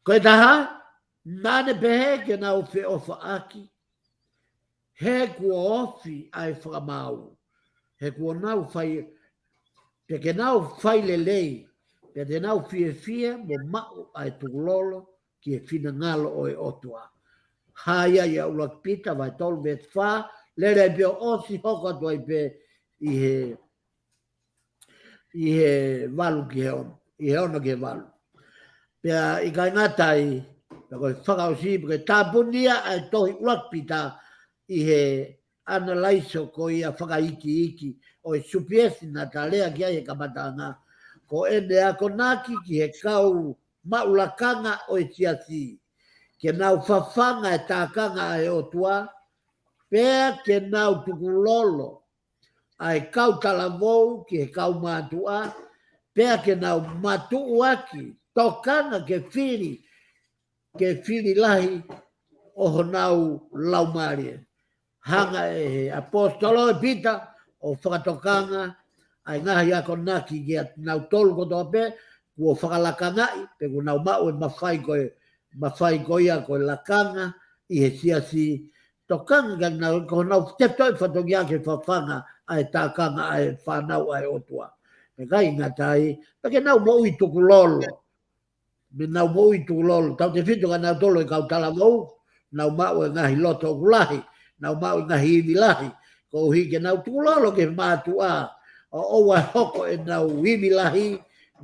Ko e taha, naʻa ne pehē ke nau feʻofaʻaki, he kuo ofi ʻa e fakamaau, he kuo nau fai, pea ke nau fai lelei, pea te nau fiefia mo maʻu ʻa e tukulolo ki he finangalo ʻo e ʻOtua. Hā ia ʻia ʻuluaki Pita, vahe tolu veesi fā, lele ai pē ʻo ʻosi hoko atu ai pē ʻi he, ʻi he valu ki he ono, ʻi he ono ki he valu. Pea ʻikai ngata ai, pea ko e fakaʻosi, pea ko e tāpuni ia ʻa e tohi ʻuluaki Pita ʻi he ʻanalaiso ko ia fakaikiiki ʻo e supiesi naʻa ta lea ki ai he kamataʻanga, ko ʻene akonaki ki he kau maʻu lakanga ʻo e siasi, ke nau fafanga e tākanga ʻa e ʻOtua, pea ke nau tukulolo ʻa e kau talavou ki he kau mātuʻa, pea ke nau matuʻuaki, tokanga ke fili, ke fili lahi ʻo honau laumālie. Hanga ʻe he ʻaposetolo ʻe Pita ʻo fakatokanga ʻa e ngaahi akonaki kia nautolu kotoa pē kuo fakalakangaʻi, pe kuo nau maʻu e mafai ko e, mafai ko ia ko e lakanga ʻi he siasi, tokanga kia nau, ko honau tefitoʻi fatongia ke fafanga ʻa e tākanga ʻa e fānau ʻa e ʻOtua. Pea ʻikai ngata ai, pea ke nau moʻui tukulolo. Mei heʻenau moʻui tukulolo, tautefito kia nautolu e kau talavou, nau maʻu e ngaahi loto ʻoku lahi, nau maʻu e ngaahi ivi lahi, koeʻuhi ke nau tukulolo ki he mātuʻa, ʻo ʻoua ʻe hoko ʻenau ivi lahi,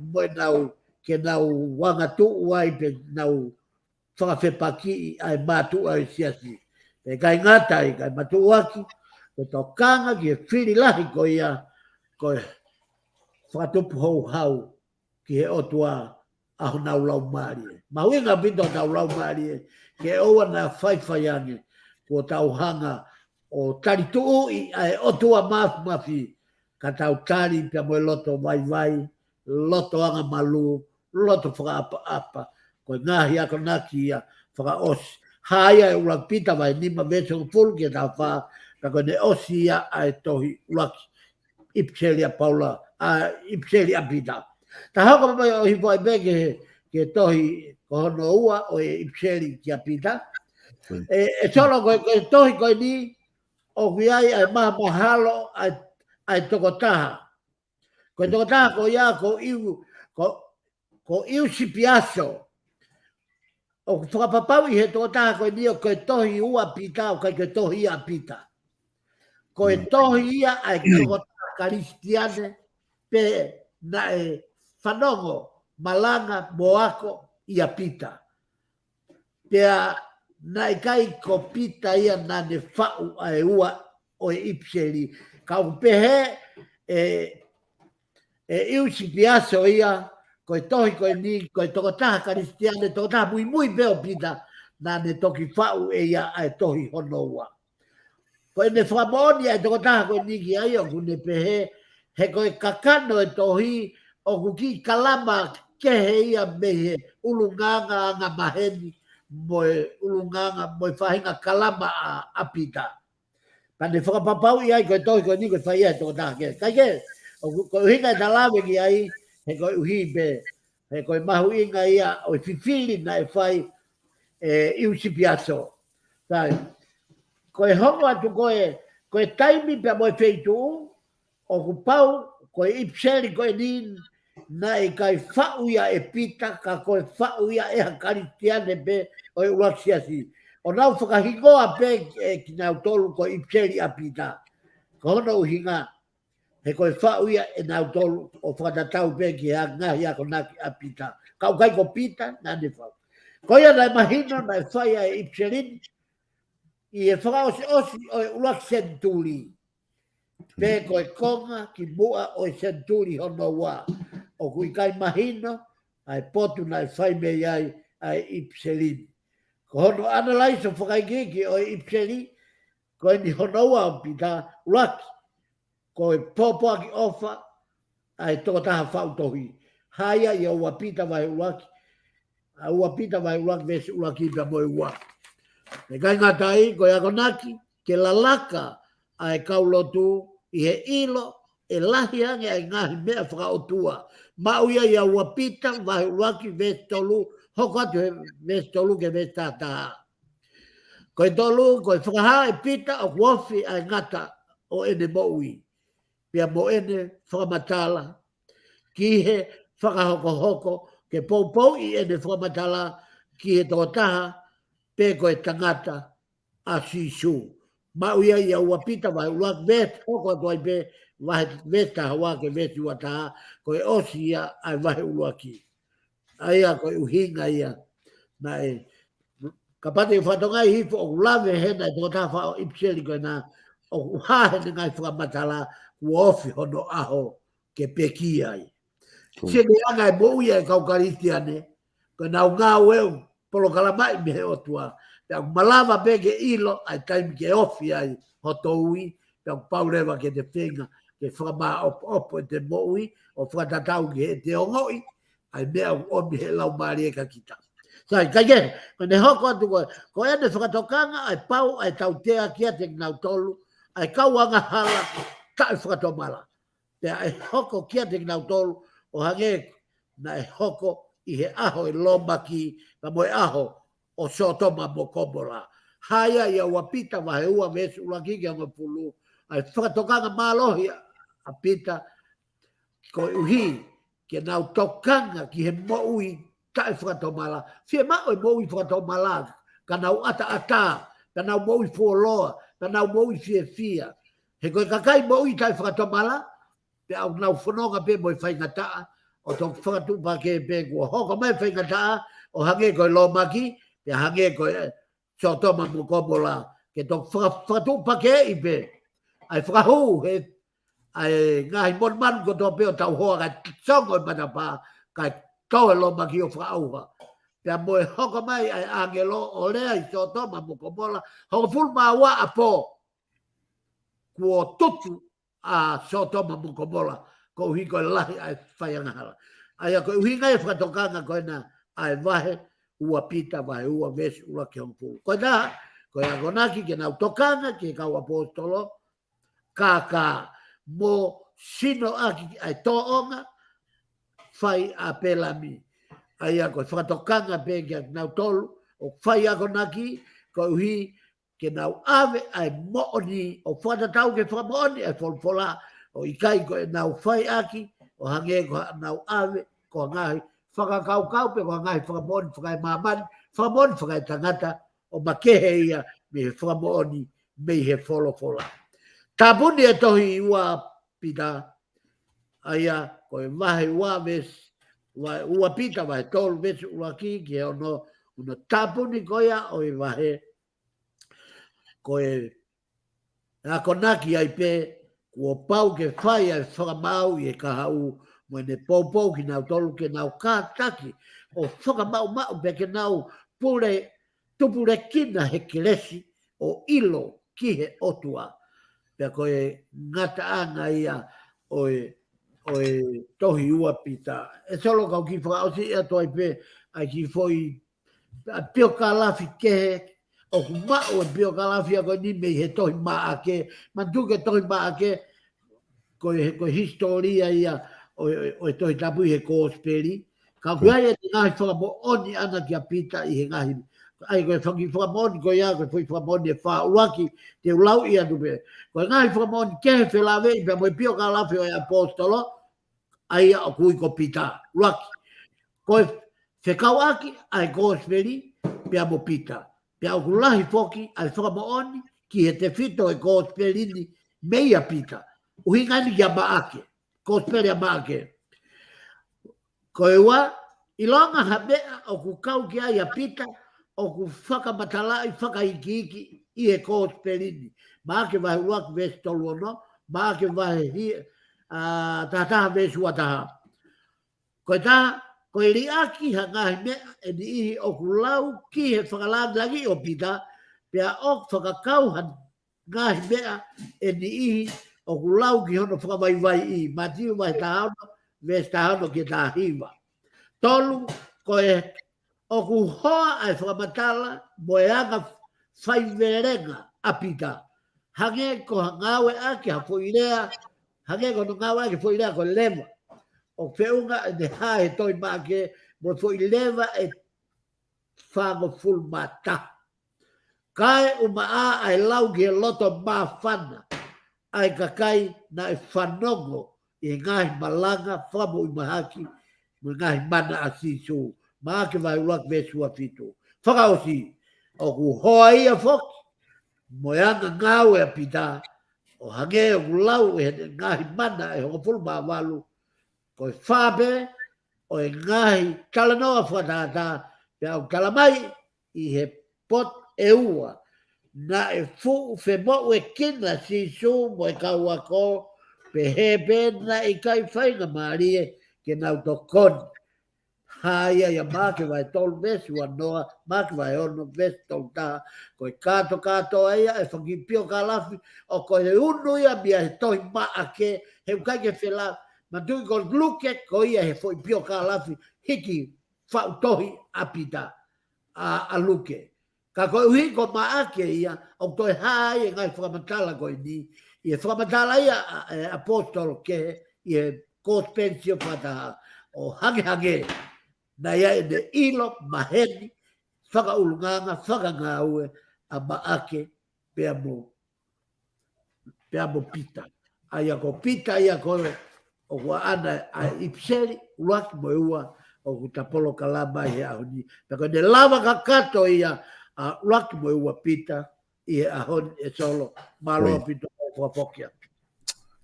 mo ʻenau, ke nau angatuʻu ai pe nau fakafepakiʻi ʻa e mātuʻa ʻo e siasi. Pea ʻikai ngata ai, kae matuʻuaki, ko e tokanga ki he fili lahi ko ia, ko e fakatupu houhau ki he ʻOtua ʻa honau laumālie. Mahuʻinga ʻaupito ʻetau laumālie, ke ʻoua naʻa faifai ange, kuo tau hanga ʻo talituʻuʻi ʻa e ʻOtua Māfimafi, ka tau tali pea mo e loto vaivai, loto angamalū, loto fakaʻapaʻapa, ko e ngaahi akonaki ia fakaʻosi. Hā ia ʻe ʻuluaki Pita vahe nima veesi hongofulu ki he taha fā, ka ko ʻene ʻosi ia ʻa e tohi ʻuluaki ʻipiseli ʻa Paula, ʻa ʻipiseli ʻa Pita. Ta hoko mai ʻo hifo ai pē ki he, ki he tohi ko hono ua ʻo e ʻipiseli kia Pita. Mm. ʻE, ʻe Solo ko e, ko e tohi ko eni, ʻoku ʻi ai ʻa e mahamahalo ʻa e, ʻa e tokotaha. Ko e tokotaha ko ia ko Iu, ko, ko Iusipiaso. ʻOku fakapapauʻi he tokotaha ko eni ʻoku ko e tohi ua Pita, ʻoku ʻikai ko e tohi ia ʻa Pita. Ko e Mm. tohi ia ʻa e tokotaha Kalisitiane, pea naʻe fanongo, malanga, mo ako ʻia Pita. Pea naʻe ʻikai ko Pita ia naʻa ne faʻu ʻa e ua ʻo e ʻipiseli. Ka ʻoku pehē ʻe, ʻe Iusipiaso ia, ko e tohi ko eni, ko e tokotaha Kalisitiane, tokotaha muimui pē ʻo Pita, naʻa ne toki faʻu ʻe ia ʻa e tohi hono ua. Ko ʻene fakamoʻoni ʻa e tokotaha ko eni ki ai ʻoku ne pehē, he ko e kakano e tohi, ʻoku kiʻi kalama kehe ia mei he ʻulungaanga angamaheni, mo e ʻulungaanga, mo e faʻahinga kalama ʻa, ʻa Pita. Pea ne fakapapauʻi ai ko e tohi ko eni ko e fai ia ʻe he tokotaha kehe. Kae kehe, ʻoku, ko e ʻuhinga ʻeta lave ki ai, he koeʻuhi pē, he ko e mahuʻinga ia ʻo e fifili naʻe fai ʻe Iusipiaso. Sai, ko e hoko atu ko e, ko e taimi pea mo e feituʻu, ʻoku pau, ko e ʻipiseli ko eni, naʻe ʻikai faʻu ia ʻe Pita, ka ko e faʻu ia ʻe ha Kalisitiane pē ʻo e ʻuluaki siasi. ʻO nau fakahingoa pē ʻe kinautolu ko e ʻipiseli ʻa Pita. Ko hono ʻuhinga, he ko e faʻu ia ʻe nautolu ʻo fakatatau pē ki he ngaahi akonaki ʻa Pita. Ka ʻoku ʻikai ko Pita naʻa ne faʻu. Ko ia naʻe mahino naʻe fai ʻa e ʻipiseli ni ʻi he fakaʻosiʻosi ʻo e ʻuluaki senituli. Pe ko e konga ki muʻa ʻo e senituli hono ua. ʻOku ʻikai mahino ʻa e potu naʻe fai mei ai ʻa e ʻipiseli ni. Ko hono ʻanalaiso fakaikiiki ʻo e ʻipiseli, ko eni hono ua ʻo Pita, ʻuluaki, ko e pōpoaki ʻofa ʻa e tokotaha faʻu tohi. Hā ia ʻi he ua Pita vahe ʻuluaki, ʻa e ua Pita vahe ʻuluaki veesi ʻuluaki pea mo e ua. Pea ʻikai ngata ai, ko e akonaki ke lalaka ʻa e kau lotu ʻi he ʻilo ʻe lahi ange ʻa e ngaahi meʻa fakaʻotua. Maʻu ia ʻi he ua Pita vahe ʻuluaki veesi tolu, hoko atu he veesi tolu ki he veesi taha taha. Ko e tolu, ko e fakahā ʻe Pita ʻoku ofi ʻa e ngata ʻo ʻene moʻui pea mo ʻene fakamatala ki he fakahokohoko, ke poupouʻi ʻene fakamatala ki he tokotaha pe ko e tangata ʻa Sīsū. Maʻu ia ʻi he ua Pita vahe ʻuluaki veesi, hoko atu ai pē vahe, veesi taha ua ki he veesi ua taha, ko e ʻosi ia ʻa e vahe ʻuluaki. ʻA ia ko e ʻuhinga ia naʻe, kapau te u fakatokangaʻi hifo ʻoku lave hena e tokotaha faʻu ʻipiseli ko ena, ʻoku hā hena ngaahi fakamatala kuo ofi hono ʻaho ke pekia ai. Ko. Sio ki he anga e moʻui ʻa e kau Kalisitiane, ko ʻenau ngāue ʻoku polokalamaʻi mei he ʻOtua. Pea ʻoku malava pē ke ʻilo ʻa e taimi ke ofi ai hoto ui, pea ʻoku pau leva ke te feinga ke fakamāʻopoʻopo ʻete moʻui, ʻo fakatatau ki heʻete ongoʻi ʻa e meʻa ʻoku ʻomi he Laumālie kia kita. Sai, kae kehe, ko ʻene hoko atu ko, ko ʻene fakatokanga ʻa e pau ʻa e tautea kiate kinautolu ʻa e kau angahala taʻefakatomala. Pea ʻe hoko kiate kinautolu ʻo hangē naʻe hoko ʻi he ʻaho ʻo e lōmaki, pea mo e ʻaho ʻo Sōtoma mo Komola. Hā ia ʻi he ua Pita vahe ua veesi ʻuluaki ki he hongofulu, ʻa e fakatokanga mālohi ʻa Pita, koeʻuhi ke nau tokanga ki he moʻui taʻefakatomala. Fiemaʻu e moʻui fakatomala, ka nau ʻataʻatā, ka nau moʻui fuoloa, ka nau moʻui fiefia. He ko e kakai moʻui taʻefakatomala, pea ʻoku nau fononga pē mo e faingataʻa, ʻo toki fakatuʻupakē pē kuo hoko mai faingataʻa, ʻo hangē ko e lōmaki, pea hangē ko e Sōtoma mo Komola, ke toki faka-, fakatuʻupakeʻi pē ʻa e fakahū he, ʻa e ngaahi monumanu kotoa pē ʻo tauhoa kae songo e matapā, kae tō e lōmaki ʻo fakaʻauha. Pea mo e hoko mai ʻa e ʻāngelo ʻo lea ʻi Sōtoma mo Komola, hongofulu mā ua ʻapō kuo tutu ʻa Sōtoma mo Komola, koeʻuhi ko e lahi ʻa e fai angahala. ʻA ia ko e ʻuhinga e fakatokanga ko ena ʻa e vahe ua Pita vahe ua veesi ʻuluaki ki he hongofulu. Ko ena, ko e akonaki ke nau tokanga ki he kau ʻaposetolo, kākā, mo sino ʻaki ʻa e tōʻonga fai ʻa Pēlami. ʻA ia ko e fakatokanga pē kia kinautolu ʻoku fai akonaki, koeʻuhi ke nau ʻave ʻa e moʻoni, ʻo fakatatau ki he fakamoʻoni ʻa e folofola, ʻo ʻikai ko ʻenau fai ʻaki ʻo hangē ko ʻenau ʻave ko e ngaahi fakakaukau pe ko e ngaahi fakamoʻoni fakaemāmani, fakamoʻoni fakaetangata, ʻo makehe ia mei he fakamoʻoni mei he folofola. Tāpuni e tohi ua Pita, ʻa ia ko e vahe ua veesi, vahe ua Pita vahe tolu veesi ʻuluaki ki he ono, ʻoku tāpuni ko ia ʻo e vahe, ko e akonaki ai pē kuo pau ke fai ʻa e fakamaau ʻi he kahaʻu mo ʻene poupou kinautolu ke nau kātaki ʻo fakamaʻumaʻu pea ke nau pule, tupulekina he kelesi ʻo ʻilo ki he ʻOtua. Pea ko e ngataʻanga ia ʻo e, ʻo e tohi ua Pita. ʻE Solo, kau kiʻi fakaʻosi atu ai pē ʻa e kiʻi foʻi ʻa e piokalafi kehe, ʻoku maʻu e piokalafi ko eni mei he tohi Maʻake, manatuʻi ko e tohi Maʻake, ko e, ko e hisitōlia ia ʻo, ʻo, ʻo e Tohi Tapu ʻi he Kōsipeli. Ka ʻoku ʻi ai e ngaahi fakamoʻoni ʻana kia Pita ʻi he ngaahi ʻA ia ko e fanga kiʻi fakamoʻoni ko ia, ko e foʻi fakamoʻoni ʻe fā. ʻUluaki, te u lau ia atu pē. Ko e ngaahi fakamoʻoni kehe felāveʻi pea mo e piokalafi ʻo e ʻaposetolo, ʻa ia ʻoku ui ko Pita. ʻUluaki, ko e fekauʻaki ʻa e kosipeli pea mo Pita. Pea ʻoku lahi foki ʻa e fakamoʻoni ki he tefito ʻo e kosipeli ni mei a Pita. ʻUhinga eni kia Maʻake. Kosipeli ʻa Maʻake. Ko e ua, ʻilonga ha meʻa ʻoku kau ki ai ʻa Pita, ʻoku fakamatalaʻi fakaikiiki ʻi he kosipeli ni. Maʻake vahe ʻuluaki veesi tolu ono, Maʻake vahe hi-, ʻa, taha taha veesi ua taha. Ko e taha, ko e liʻaki ha ngaahi meʻa ʻe niʻihi ʻoku lau ki he fakalāngilangiʻi ʻo Pita, pea ʻoku fakakau ha ngaahi meʻa ʻe niʻihi ʻoku lau ki hono fakavaivaiʻi. Mātiu vahe taha ono, veesi taha ono ki he taha hiva. Tolu, ko e ʻoku hoa ʻa e fakamatala mo e anga faivelenga ʻa Pita. Hangē ko ha ngāueʻaki ha foʻi lea, hangē ko hono ngāueʻaki foʻi lea ko e leva. ʻOku feʻunga ʻene hā he tohi Maʻake mo e foʻi leva ʻe fāngofulu mā taha. Kaeʻumaʻā ʻa e lau ki he loto māfana ʻa e kakai naʻe fanongo ʻi he ngaahi malanga fakamoʻui mahaki mo e ngaahi mana ʻa Sīsū. Maʻake vahe ʻuluaki veesi ua fitu. Fakaʻosi, ʻoku hoa ia foki mo e anga ngāue ʻa Pita, ʻo hangē ʻoku lau ʻi he ngaahi mana ʻe hongofulu mā valu, ko e fā pē ʻo e ngaahi talanoa fakatātā, pea ʻoku talamai ʻi he potu ʻe ua, naʻe fuʻu femoʻuekina Sīsū mo e kau ako, pehē pē naʻe ʻikai faingamālie ke nau tokoni. Hā ia ʻia Maʻake vahe tolu veesi ua noa, Maʻake vahe ono veesi tolu taha, ko e kātokātoa ia ʻa e fanga kiʻi piokalafi, ʻoku ʻi ai ʻa e ʻunu ia mei he tohi Maʻake, he ʻoku ʻikai ke felāveʻi, manatuʻi ko Luke ko ia he foʻi piokalafi hiki faʻu tohi ʻa Pita, ʻa, ʻa Luke. Ka koeʻuhi ko Maʻake ia, ʻoku toe hā ai e ngaahi fakamatala ko eni, ʻi he fakamatala ia ʻa, ʻa e ʻaposetolo kehe, ʻi he kosipeli sio fakataha, ʻo hangehangē naʻe ʻi ai ʻene ʻilo maheni fakaʻulungaanga, fakangāue ʻa Maʻake pea mo, pea mo Pita. ʻA ia ko Pita ia ko ē ʻoku ʻaʻana ʻa e ʻipiseli ʻuluaki mo e ua ʻoku ta polokalama he ʻaho ni. Pea ko ʻene lava kakato ia ʻa ʻuluaki mo e ua Pita ʻi he ʻaho ni, ʻe Solo. Mālō ʻaupito ʻo fakafoki atu.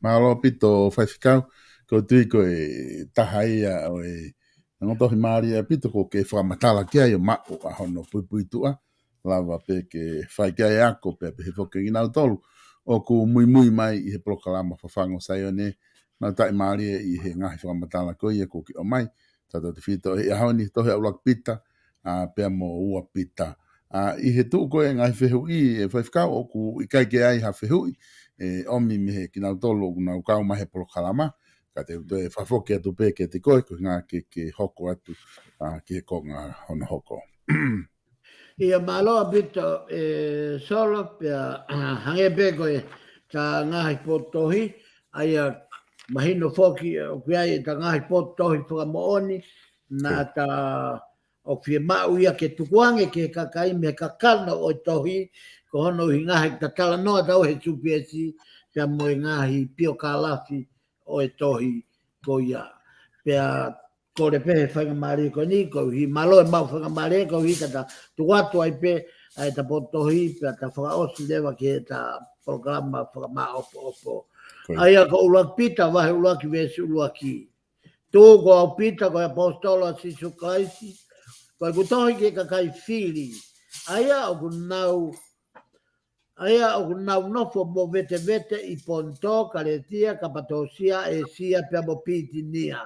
Mālō ʻaupito Faifekau, ʻoku ou tui ko e taha ia ʻo e ongo tohi mālie ʻaupito ʻoku ke fakamatala ki ai ʻo maʻu ʻa hono puipuituʻa, lava pē ke fai ki ai e ako pea pehē foki kinautolu ʻoku muimui mai ʻi he polokalama Fafangu ʻo Saione, nau taʻimālie ʻi he ngaahi fakamatala ko ia ʻoku ke ʻomai, tautautefito he ʻaho ni tohi ʻa ʻuluaki Pita, ʻa, pea mo ua Pita. ʻA, ʻi he tuʻu ko ē ngaahi fehuʻi ʻe Faifekau ʻoku ʻikai ke ʻi ai ha fehuʻi ʻe ʻomi mei he kinautolu ʻoku nau kau mai he polokalama, ka te u toe fakafoki atu pē kiate koe, ko e ʻuhinga ke, ke hoko atu, ʻa, ki he konga hono hoko. ʻIa mālō ʻaupito ʻe Solo, pea, ʻa, hangē pē ko e ta ngaahi potu tohi, ʻa ia mahino foki ʻoku ʻi ai e ta ngaahi potu tohi fakamoʻoni, naʻa ta ʻoku fiemaʻu ia ke tukuange ki he kakai mei he kakano ʻo e tohi, ko hono ʻuhinga he ta talanoa atu he supiesi, pea mo e ngaahi piokalafi ʻo e tohi ko ia. Pea kole pē he faingamālie ko eni, koeʻuhi mālō e maʻu faingamālie, koeʻuhi ka ta tuku atu ai pē ʻa e ta potu tohi, pea ta fakaʻosi leva ki he ta polokalama fakamāʻopoʻopo. ʻA ia ko ʻuluaki Pita vahe ʻuluaki veesi ʻuluaki. Tuku au Pita ko e ʻaposetolo ʻa Sīsū Kalaisi, ko ʻeku tohi ki he kakai fili, ʻa ia ʻoku nau, ʻa ia ʻoku nau nofo movetevete ʻi Ponitō, Kalētia, Kapatōsia, ʻĒsia, pea mo Pitinia.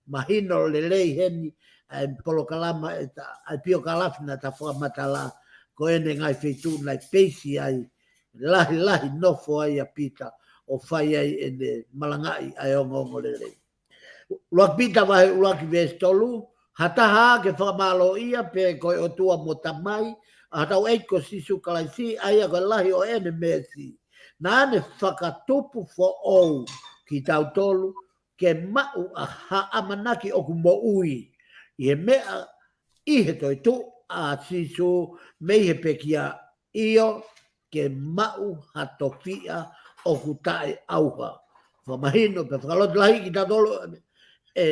Mahino lelei heni ʻa e polokalama ʻe ta, ʻa e piokalafi naʻa ta fakamatala, ko ʻene ngaahi feituʻu naʻe peisi ai, lahilahi nofo ai ʻa Pita, ʻo fai ai ʻene malangaʻi ʻa e ongoongolelei. ʻUluaki Pita vahe ʻuluaki veesi tolu, ha taha ke fakamālōʻia pē ko e ʻOtua mo Tamai ʻa hotau ʻEiki ko Sīsū Kalaisi, ʻa ia ko e lahi ʻo ʻene meesi, naʻa ne fakatupu foʻou kitautolu ke maʻu ʻa ha ʻamanaki ʻoku moʻui ʻi he meʻa ʻi he toetuʻu, ʻa Sīsū mei he pekia, ʻio, ke maʻu ha tofiʻa ʻoku taʻeʻauha. Fakamahino pē, fakaloto lahi kitautolu ʻe,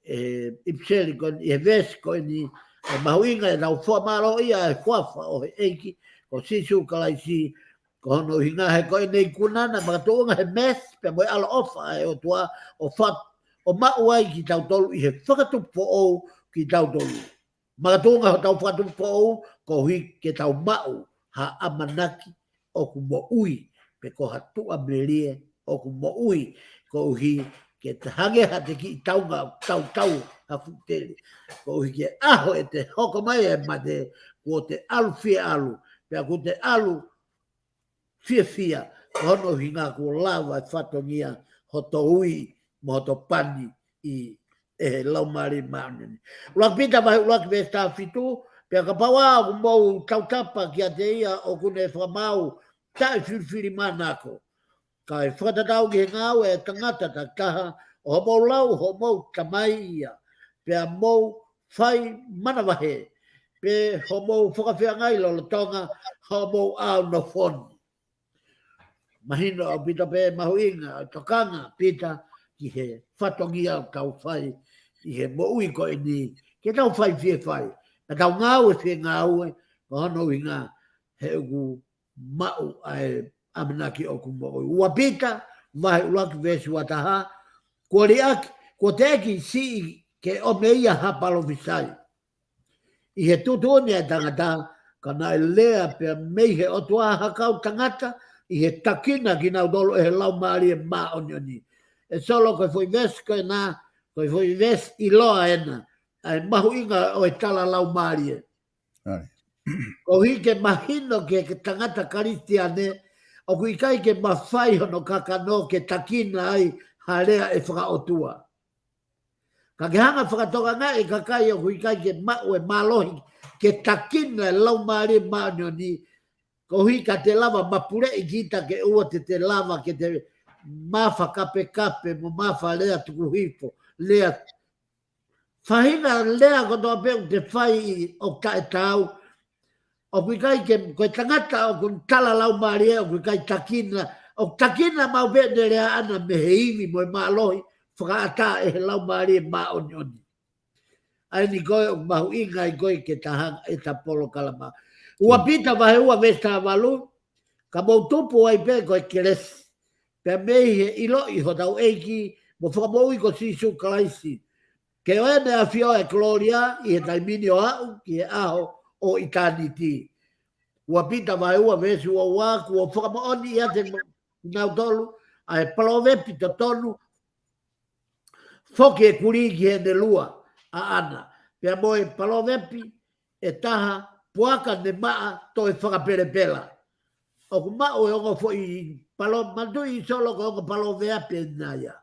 ʻe ʻIpiseli ko eni, ʻi he veesi ko eni, ʻe mahuʻinga ʻetau fakamālōʻia e huafa ʻo e ʻEiki ko Sīsū Kalaisi, ko hono ʻuhinga he ko eni ikuna naʻe makatuʻunga he meesi pea mo e ʻaloʻofa ʻa e ʻOtua ʻo fa-, ʻo maʻu ai kitautolu ʻi he fakatupu foʻou kitautolu. Makatuʻunga hotau fakatupu foʻou, koeʻuhi ke tau maʻu ha ʻamanaki ʻoku moʻui, pe ko ha tuʻamelie ʻoku moʻui, koeʻuhi ke ta hangē ha te kiʻi taunga tautau ha fuʻu tele. Koeʻuhi ke ʻaho ʻe te hoko mai e mate, kuo te ʻalu fie ʻalu, pea kuo te ʻalu fiefia, ko hono ʻuhinga kuo lava e fatongia hoto ui mo hoto pani ʻi he Laumālie Māʻoniʻoni. ʻUluaki Pita vahe ʻuluaki veesi taha fitu, pea kapau ʻoku mou tautapa kiate ia ʻoku ne fakamaau taʻefilifilimānako, kae fakatatau ki he ngāue ʻa e tangata takitaha, ʻo hoʻomou lau hoʻomou tamai ia, pea mou fai manavahē, pe hoʻomou fakafeangai lolotonga hoʻomou ʻaunofo ni. Mahino ʻaupito pē mahuʻinga ʻa e tokanga ʻa Pita ki he fatongia ʻoku tau fai ʻi he moʻui ko eni, ke tau fai fie fai, ka tau ngāue fie ngāue, ko hono ʻuhinga he ʻoku maʻu ʻa e ʻamanaki ʻoku moʻui. Ua Pita vahe ʻuluaki veesi ua taha, kuo liʻaki, kuo teʻeki siʻi ke ʻomi ʻe ia ha palōfisai ʻi he tuʻutuʻuni ʻa e tangata, ka naʻe lea pē mei he ʻOtua ha kau tangata ʻi he takina kinautolu ʻe he Laumālie Māʻoniʻoni. ʻE Solo, ko e foʻi veesi ko ena, ko e foʻi veesi ʻiloa ena ʻa e mahuʻinga ʻo e tala Laumālie. Koeʻuhi ke mahino ki he tangata Kalisitiane, ʻoku ʻikai ke mafai hono kakano ke takina ai ha lea ʻe fakaʻotua. Ka ke hanga fakatokangaʻi e kakai ʻoku ʻikai ke maʻu e mālohi ke takina e Laumālie Māʻoniʻoni, koeʻuhi ka te lava mapuleʻi kita ke ʻoua te te lava ke te mafa kapekape mo mafa lea tukuhifo, lea faʻahinga lea kotoa pē ʻoku te fai ʻoku taʻetaau. ʻOku ʻikai ke, ko e tangata ʻoku tala Laumālie ʻoku ʻikai takina, ʻoku takina maʻu pē ʻene lea ʻana mei he ivi mo e mālohi fakaʻatā ʻe he Laumālie Māʻoniʻoni. ʻA eni ko e ʻoku mahuʻinga ai ko e ke ta hanga ʻe ta polokalama. Ua Pita vahe ua veesi taha valu, ka mou tupu ai pē ko e kelesi, pea mei he ʻiloʻi hotau ʻEiki mo Fakamoʻui ko Sīsū Kalaisi, ke ʻoange ʻa e ʻafio ʻa e kolōlia ʻi he taimi ni ʻo aʻu ki he ʻaho ʻo ʻitāniti. Ua Pita vahe ua veesi ua ua, kuo fakamoʻoni ʻiate kinautolu ʻa e palōvepi totonu, foki e kulī ki heʻene lua ʻaʻana, pea mo e palōvepi ʻe taha, puaka ne maʻa toe fakapelepela. ʻOku maʻu e ongo foʻi palo-, manatuʻi Solo ko e ongo palōvepi ena ia.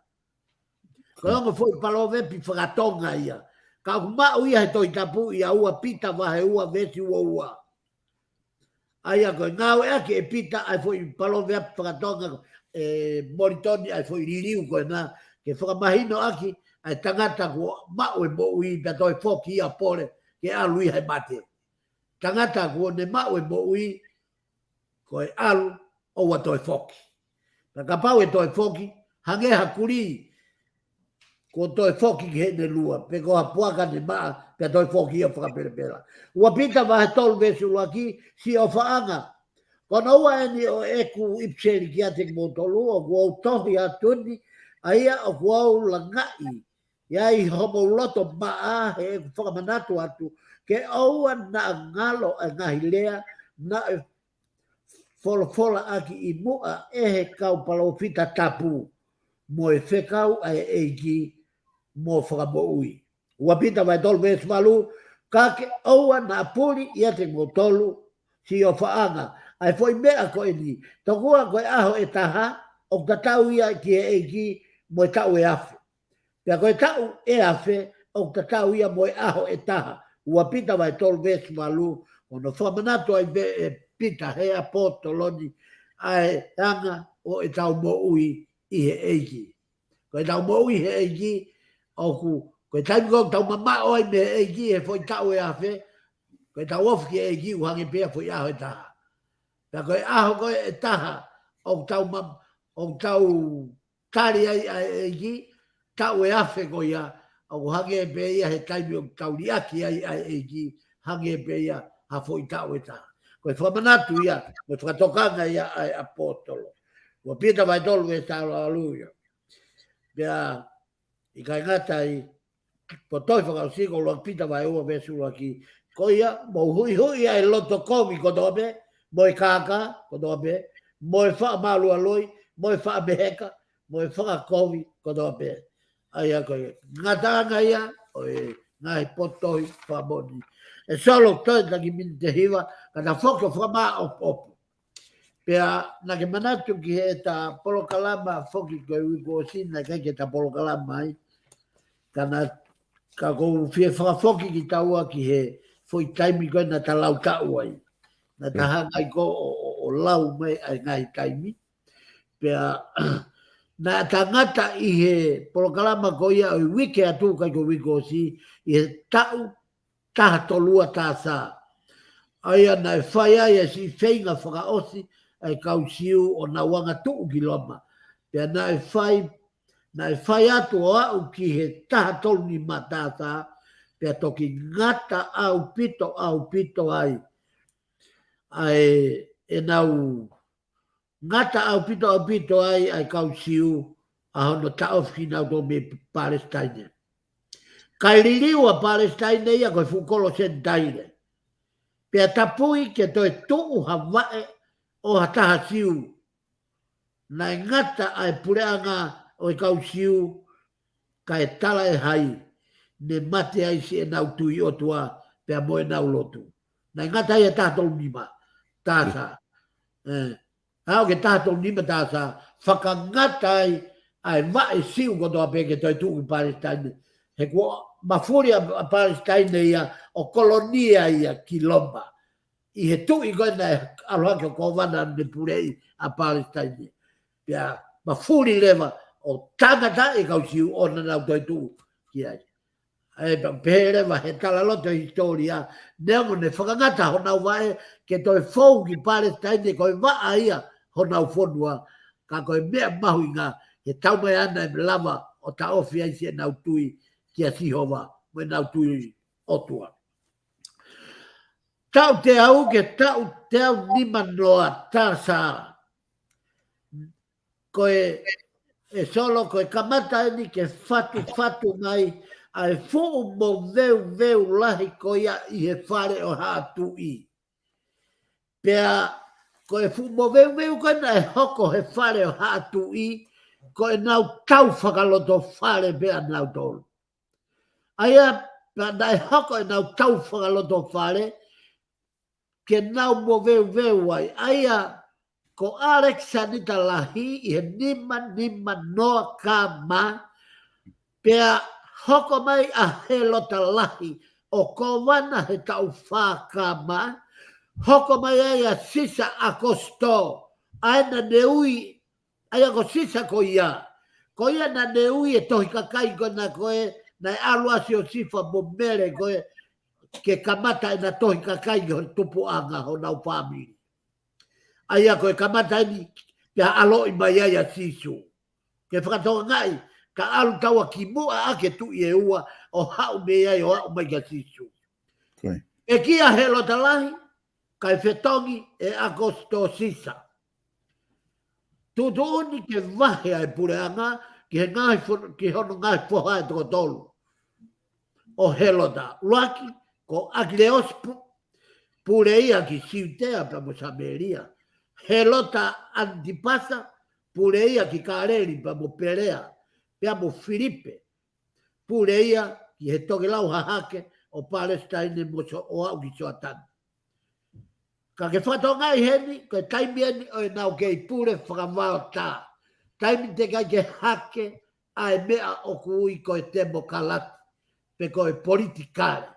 Ko e ongo foʻi palōvepi fakatonga ia. Ka ʻoku maʻu ia he Tohi Tapu ia, ua Pita vahe ua veesi ua ua. ʻA ia ko e ngāueʻaki ʻe Pita ʻa e foʻi palōvepi fakatonga, ʻe Molitoni ʻa e foʻi liliu ko ena, ke fakamahinoʻaki ʻa e tangata kuo maʻu e moʻui pea toe foki ia pole ke ʻalu ia he mate. Tangata kuo ne maʻu e moʻui, ko e ʻalu ʻoua toe foki. Ka kapau ʻe toe foki, hangē ha kulī kuo toe foki ki heʻene lua, pe ko ha puaka ne maʻa, pea toe foki ia fakapelepela. Ua Pita vahe tolu veesi ʻuluaki, siʻi ʻofaʻanga. Ko hono ua eni ʻo ʻeku ʻipiseli kiate kimoutolu, ʻoku ou tohi atu ni, ʻa ia ʻoku ou langaʻi ʻi ai homou loto maʻa, he ʻeku fakamanatu atu, ke ʻoua naʻa ngalo ʻa e ngaahi lea naʻe folofolaʻaki ʻi muʻa ʻe he kau palōfita tapu, mo e fekau ʻa e ʻEiki mo Fakamoʻui. Ua Pita vahe tolu veesi valu, ka ke ʻoua naʻa puli ʻiate kimoutolu, siʻi ʻofaʻanga, ʻa e foʻi meʻa ko eni, tokua ko e ʻaho ʻe taha, ʻoku tatau ia ki he ʻEiki mo e taʻu ʻe afe. Pea ko e taʻu ʻe afe, ʻoku tatau ia mo e ʻaho ʻe taha. Ua Pita vahe tolu veesi valu, ʻo ne fakamanatu ai pē ʻe Pita he ʻaposetolo ni, ʻa e anga ʻo ʻetau moʻui ʻi he ʻEiki. Ko ʻetau moʻui he ʻEiki, ʻoku, ko e taimi ko ē ʻoku tau mamaʻo ai mei he ʻEiki he foʻi taʻu ʻe afe, Ko e tau ofi ki he ʻEiki ʻoku hangē pē ia foʻi ʻaho ʻe taha. Pea ko e ʻaho ko ē ʻe taha ʻoku tau ma-, ʻoku tau tali ai ʻa e ʻEiki, taʻu ʻe afe ko ia, ʻoku hangē pē ia he taimi ʻoku tau liʻaki ai ʻa e ʻEiki, hangē pē ia ha foʻi taʻu ʻe taha. Ko e fakamanatu ia, ko e fakatokanga ia ʻa e ʻaposetolo. ʻUluaki Pita vahe tolu veesi taha valu ia. Pea ʻikai ngata ai, ko e tohi fakaʻosi ko ʻUluaki Pita vahe ua veesi ʻuluaki. Ko ia, mou huʻihuʻi ʻa e loto kovi kotoa pē, mo e kākā kotoa pē, mo e faʻa mālualoi, mo e faʻa meheka, mo e fakakovi kotoa pē. ʻA ia ko e ngataʻanga ia ʻo e ngaahi potu tohi fakamoʻoni. ʻE Solo, toe taki miniti ʻe hiva, ka ta foki ʻo fakamāʻopoʻopo. Pea naʻa ke manatu ki heʻeta polokalama foki ko e uike kuo ʻosi, naʻe ʻikai ke ta polokalama ai. Ka naʻa, ka ʻoku ou fie fakafoki kitaua ki he foʻi taimi ko ē naʻa ta lau taʻu ai. Naʻa ta hanga ai ko ē ʻo, ʻo, ʻo lau mai ʻa e ngaahi taimi. Pea naʻa ta ngata ʻi he polokalama ko ia ʻo e uike atu, ʻikai ko e uike kuo ʻosi, ʻi he taʻu taha tolu ua taha sā. ʻA ia naʻe fai ai e siʻi feinga fakaʻosi ʻa e kau Siu ʻo nau angatuʻu ki Loma. Pea naʻe fai, naʻe fai atu ʻo aʻu ki he taha tolu nima taha sā, pea toki ngata ʻaupito, ʻaupito ai ʻa e, ʻenau ngata ʻaupito, ʻaupito ai ʻa e kau Siu ʻa hono taʻofi kinautolu mei Palesitaine. Kae liliu ʻa Palesitaine ia ko e fuʻu kolo Senitaile. Pea tapui ke toe tuʻu ha vaʻe ʻo ha taha Siu. Naʻe ngata ʻa e puleʻanga ʻo e kau Siu, kae tala ʻe hai, ne mate ai siʻenau tui ʻOtua pea mo ʻenau lotu. Naʻe ngata ai ʻa e taha tolu nima taha sā. ʻE, aʻu ki he taha tolu nima taha sā, fakangata ai ʻa e vaʻe Siu kotoa pē ke toe tuʻu ki Palesitaine. He kuo mafuli ʻa, ʻa Palesitaine ia ʻo kolonia ia ki Loma. ʻI he tuʻi ko ē naʻe ʻalu hake ʻo kōvana ne puleʻi ʻa Palesitaine. Pea mafuli leva ʻo tangata e kau Siu ʻo nau toe tuʻu ki ai. ʻE pehē leva he talaloto e hisitōlia, neongo ne fakangata honau vaʻe ke toe fou ki Palesitaine, ko e vaʻa ia honau fonua, ka ko e meʻa mahuʻinga he taumaiā naʻe lava ʻo taʻofi ai siʻenau tui kia Sihova mo ʻenau tui ʻOtua. Taʻu teau ki he taʻu teau nima noa taha sā. Ko e, ʻe Solo, ko e kamata eni ke fatufatu mai ʻa e fuʻu moveuveu lahi ko ia ʻi he fale ʻo Haʻa Tuʻi. Pea ko e fuʻu moveuveu ko ē naʻe hoko he fale ʻo Haʻa Tuʻi, ko ʻenau tau fakalotofale pē ʻanautolu. ʻA ia, pea naʻe hoko ʻenau tau fakalotofale ke nau moveuveu ai. ʻA ia, ko ʻAlekisanita Lahi ʻi he nima nima noa K M, pea hoko mai ʻa Hēlota Lahi ʻo kōvana he taʻu fā K M, hoko mai ai ʻa Sisa ʻAkosito, ʻa ia naʻa ne ui, ʻa ia ko Sisa ko ia. Ko ia naʻa ne ui e tohi kakai ko ena ko ē, naʻe ʻalu ʻa Siosifa mo Mele ko ē, ke kamata ʻena tohi kakai ki he tupuʻanga honau fāmili. ʻA ia ko e kamata eni, pea ʻaloʻi mai ai ʻa Sīsū. Ke fakatokangaʻi, ka ʻalu taua kimuʻa ʻaki e tuʻi ʻe ua, ʻo haʻu mei ai, ʻo aʻu mai kia Sīsū. Ko ia. ʻEiki ʻa Hēlota Lahi, kae fetongi ʻe ʻAkosito Sisa. Tuʻutuʻuni ke vahe ʻa e puleʻanga ki he ngaahi fo-, ki hono ngaahi foha ʻe toko tolu ʻo Hēlota. ʻUluaki, ko ʻAkileosi pu-, pule ia ki Siutea pea mo Samēlia. Hēlota ʻAnitipasa, pule ia ki Kāleli pea mo Pelea, pea mo Filipe. Pule ia ki he tokelau hahake ʻo Palesitaine mo So-, ʻo aʻu ki Soatani. Ka ke fakatokangaʻi heni, ko e taimi eni ʻo ʻenau kei pule fakavaotā. Taimi teʻeki ai ke hake ʻa e meʻa ʻoku ui ko e temokalati, pe ko e politikale.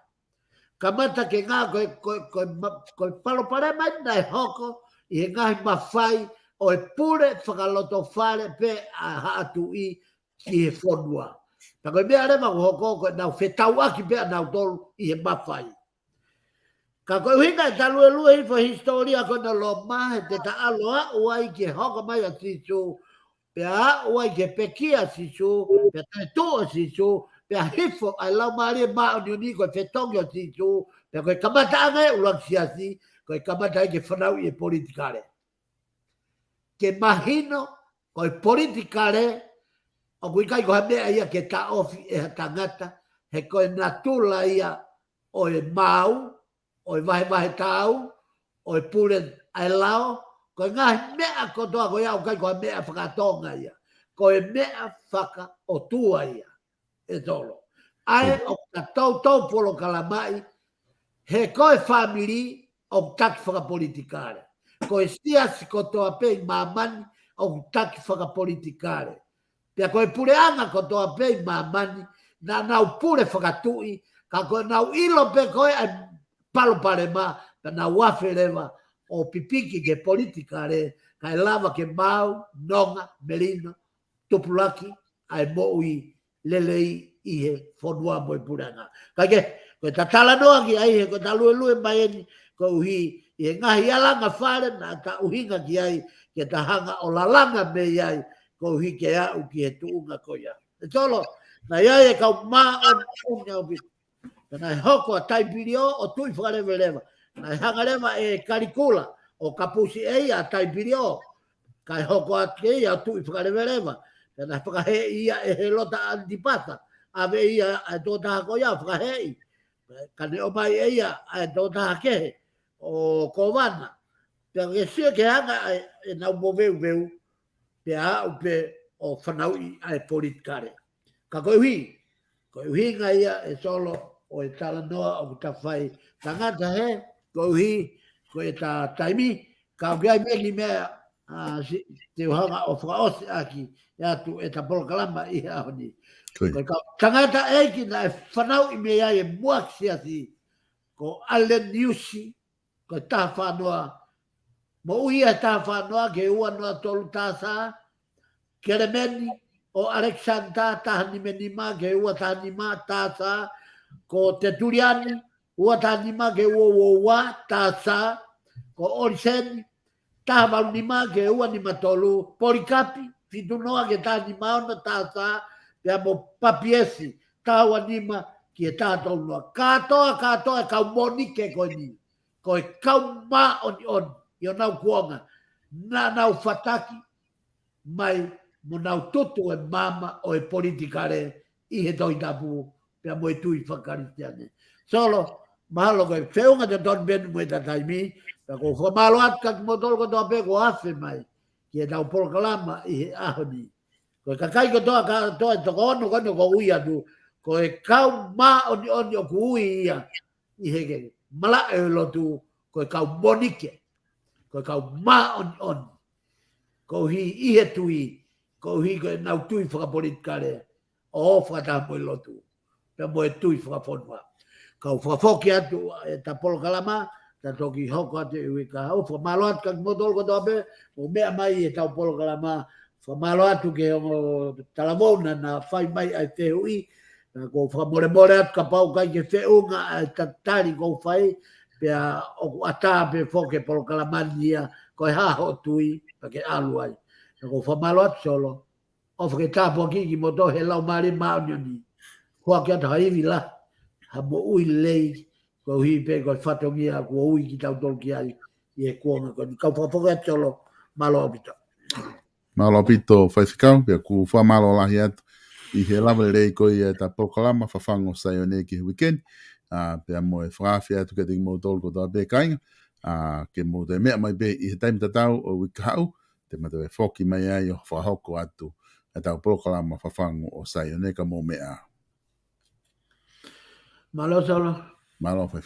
Kamata ke ngā ko e, ko e, ko e ma-, ko e palopalema eni naʻe hoko ʻi he ngaahi mafai ʻo e pule fakalotofale pē ʻa Haʻa Tuʻi ki he fonua. Pea ko e meʻa leva ʻoku hoko ko ʻenau fetauʻaki pē ʻanautolu ʻi he mafai. Ka ko e ʻuhinga e taluelue hifo hisitōlia ko ena Loma, he te ta ʻalu ʻo aʻu ai ki he hoko mai ʻa Sīsū, pea aʻu ai ki he pekia ʻa Sīsū, pea toe tuʻu ʻa Sīsū, pea hifo ʻa e Laumālie Māʻoniʻoni ko e fetongi ʻo Sīsū, pea ko e kamataʻanga e ʻuluaki siasi, ko e kamata ai ke fanauʻi e politikale. Ke mahino, ko e politikale, ʻoku ʻikai ko ha meʻa ia ke taʻofi ʻe ha tangata, he ko e natula ia ʻo e maau, ʻo e vahevahe taau, ʻo e pule ʻa e lao, ko e ngaahi meʻa kotoa ko ia ʻoku ʻikai ko ha meʻa fakatonga ia. Ko e meʻa fakaʻotua ia. ʻE Solo. ʻA ē ʻoku ta toutou polokalamaʻi, he ko e fāmili ʻoku taki fakapolitikale. Ko e siasi kotoa pē ʻi māmani ʻoku taki fakapolitikale. Pea ko e puleʻanga kotoa pē ʻi māmani, naʻa nau pule fakatuʻi, ka ko ʻenau ʻilo pē ko ē ʻa e palopalema, pea nau afe leva ʻo pipiki ki he politikale, kae lava ke maau, nonga, melino, tupulaki ʻa e moʻui lelei ʻi he fonua mo e puleʻanga. Kae kehe, ko e ta talanoa ki ai he ko e taluelue mai eni, koeʻuhi ʻi he ngaahi alanga fale naʻa ta ʻuhinga ki ai, ke ta hanga ʻo lalanga mei ai, koeʻuhi ke aʻu ki he tuʻunga ko ia. ʻE Solo, naʻe ʻi ai e kau māʻoniʻoni ʻaupito. Pea naʻe hoko ʻa Taipiliō ʻo tuʻi fakaleveleva. Naʻe hanga leva ʻe Kalikula ʻo kapusi ʻe ia ʻa Taipiliō. Kae hoko atu ke ia ʻo tuʻi fakaleveleva. Pea naʻe fakaheeʻi ia ʻe Helota ʻAnitipasa. ʻAve ia ʻa e tokotaha ko ia ʻo fakaheeʻi. Ka ne ʻomai ʻe ia ʻa e tokotaha kehe ʻo kōvana. Pea ke sio ki he anga ʻa e, ʻenau moveuveu, pea aʻu pē ʻo fanauʻi ʻa e politikale. Ka koeʻuhi, ko e ʻuhinga ia ʻe Solo ʻo e talanoa ʻoku ta fai, tangata he, koeʻuhi, ko e ta taimi, ka ʻoku ʻi ai pē kiʻi meʻa, ʻa, si-, te u hanga ʻo fakaʻosi ʻaki ʻe atu e ta polokalama ʻi he ʻaho ni. Ko ia. Ko e kau tangataʻeiki naʻe fanauʻi mei ai e muʻaki siasi, ko Aleniusi, ko e taha fā noa. Moʻui ia he taha fā noa ki he ua noa tolu T S A. Kelemeni ʻo ʻAlekisanda, taha nima nima ki he ua taha nima T S A. Ko Tetuliani, ua taha nima ki he ua ua ua T S A. Ko ʻOliseni, taha valu nima ki he ua nima tolu. Polikapi, fitu noa ki he taha nima ono T S A. Pea mo Papiasi, taha ua nima ki he taha tolu noa. Kātoa, kātoa e kau monike ko eni. Ko e kau māʻoniʻoni ʻi honau kuonga, naʻa nau fataki mai mo nau tutu e maama ʻo e politikale ʻi he Tohi Tapu pea mo e tui fakakalisitiane. Solo, mahalo ko e feʻunga totonu pē eni mo e ta taimi, pea ʻoku ou fakamālō atu kia kimoutolu kotoa pē kuo afe mai ki he ta polokalama ʻi he ʻaho ni. Ko e kakai kotoa, kātoa e toko ono ko eni ʻoku ou ui atu, ko e kau māʻoniʻoni ʻoku ui ia ʻi he malaʻe ʻo e lotu, ko e kau monike, ko e kau māʻoniʻoni. Koeʻuhi ʻi he tui, koeʻuhi ko ʻenau tui fakapolitikale, ʻo fakataha mo e lotu, pea mo e tui fakafonua. Kau fakafoki atu e ta polokalama, ta toki hoko atu e uike kahaʻu. Fakamālō atu kia kimoutolu kotoa pē, ʻo meʻa mai ʻi he ta polokalama, fakamālō atu ki he ongo talavou naʻa na fai mai ʻa e fehuʻi, pea ʻoku ou fakamolemole atu kapau ʻoku ʻikai ke feʻunga ʻa e tali ʻoku ou fai, pea ʻoku ʻatā pē foki e polokalama ni ia, ko e hā hoʻo tui, pea ke ʻalu ai. Pea ʻoku ou fakamālō atu Solo, ʻofa ke tāpuakiʻi kimoutolu ʻe he Laumālie Māʻoniʻoni. Foaki atu ha ivi lahi, ha moʻui lelei, koeʻuhi pē ko e fatongia kuo ui kitautolu ki ai ʻi he kuonga ko eni. Kau fakafoki atu Solo, mālō ʻaupito. Mālō ʻaupito Faifekau, pea ʻoku ou fakamālō lahi atu ʻi he lava lelei ko ia e ta polokalama Fafangu ʻo Saione ki he uike ni. ʻA, pea mo e fakaafe atu kiate kimoutolu kotoa pē kāinga. ʻA, ke mou toe meʻa mai pē ʻi he taimi tatau ʻo e uike kahaʻu, te ma toe foki mai ai ʻo fakahoko atu e ta polokalama Fafangu ʻo Saione, ka mou meʻa. Mālō Solo. Mālō Faifekau.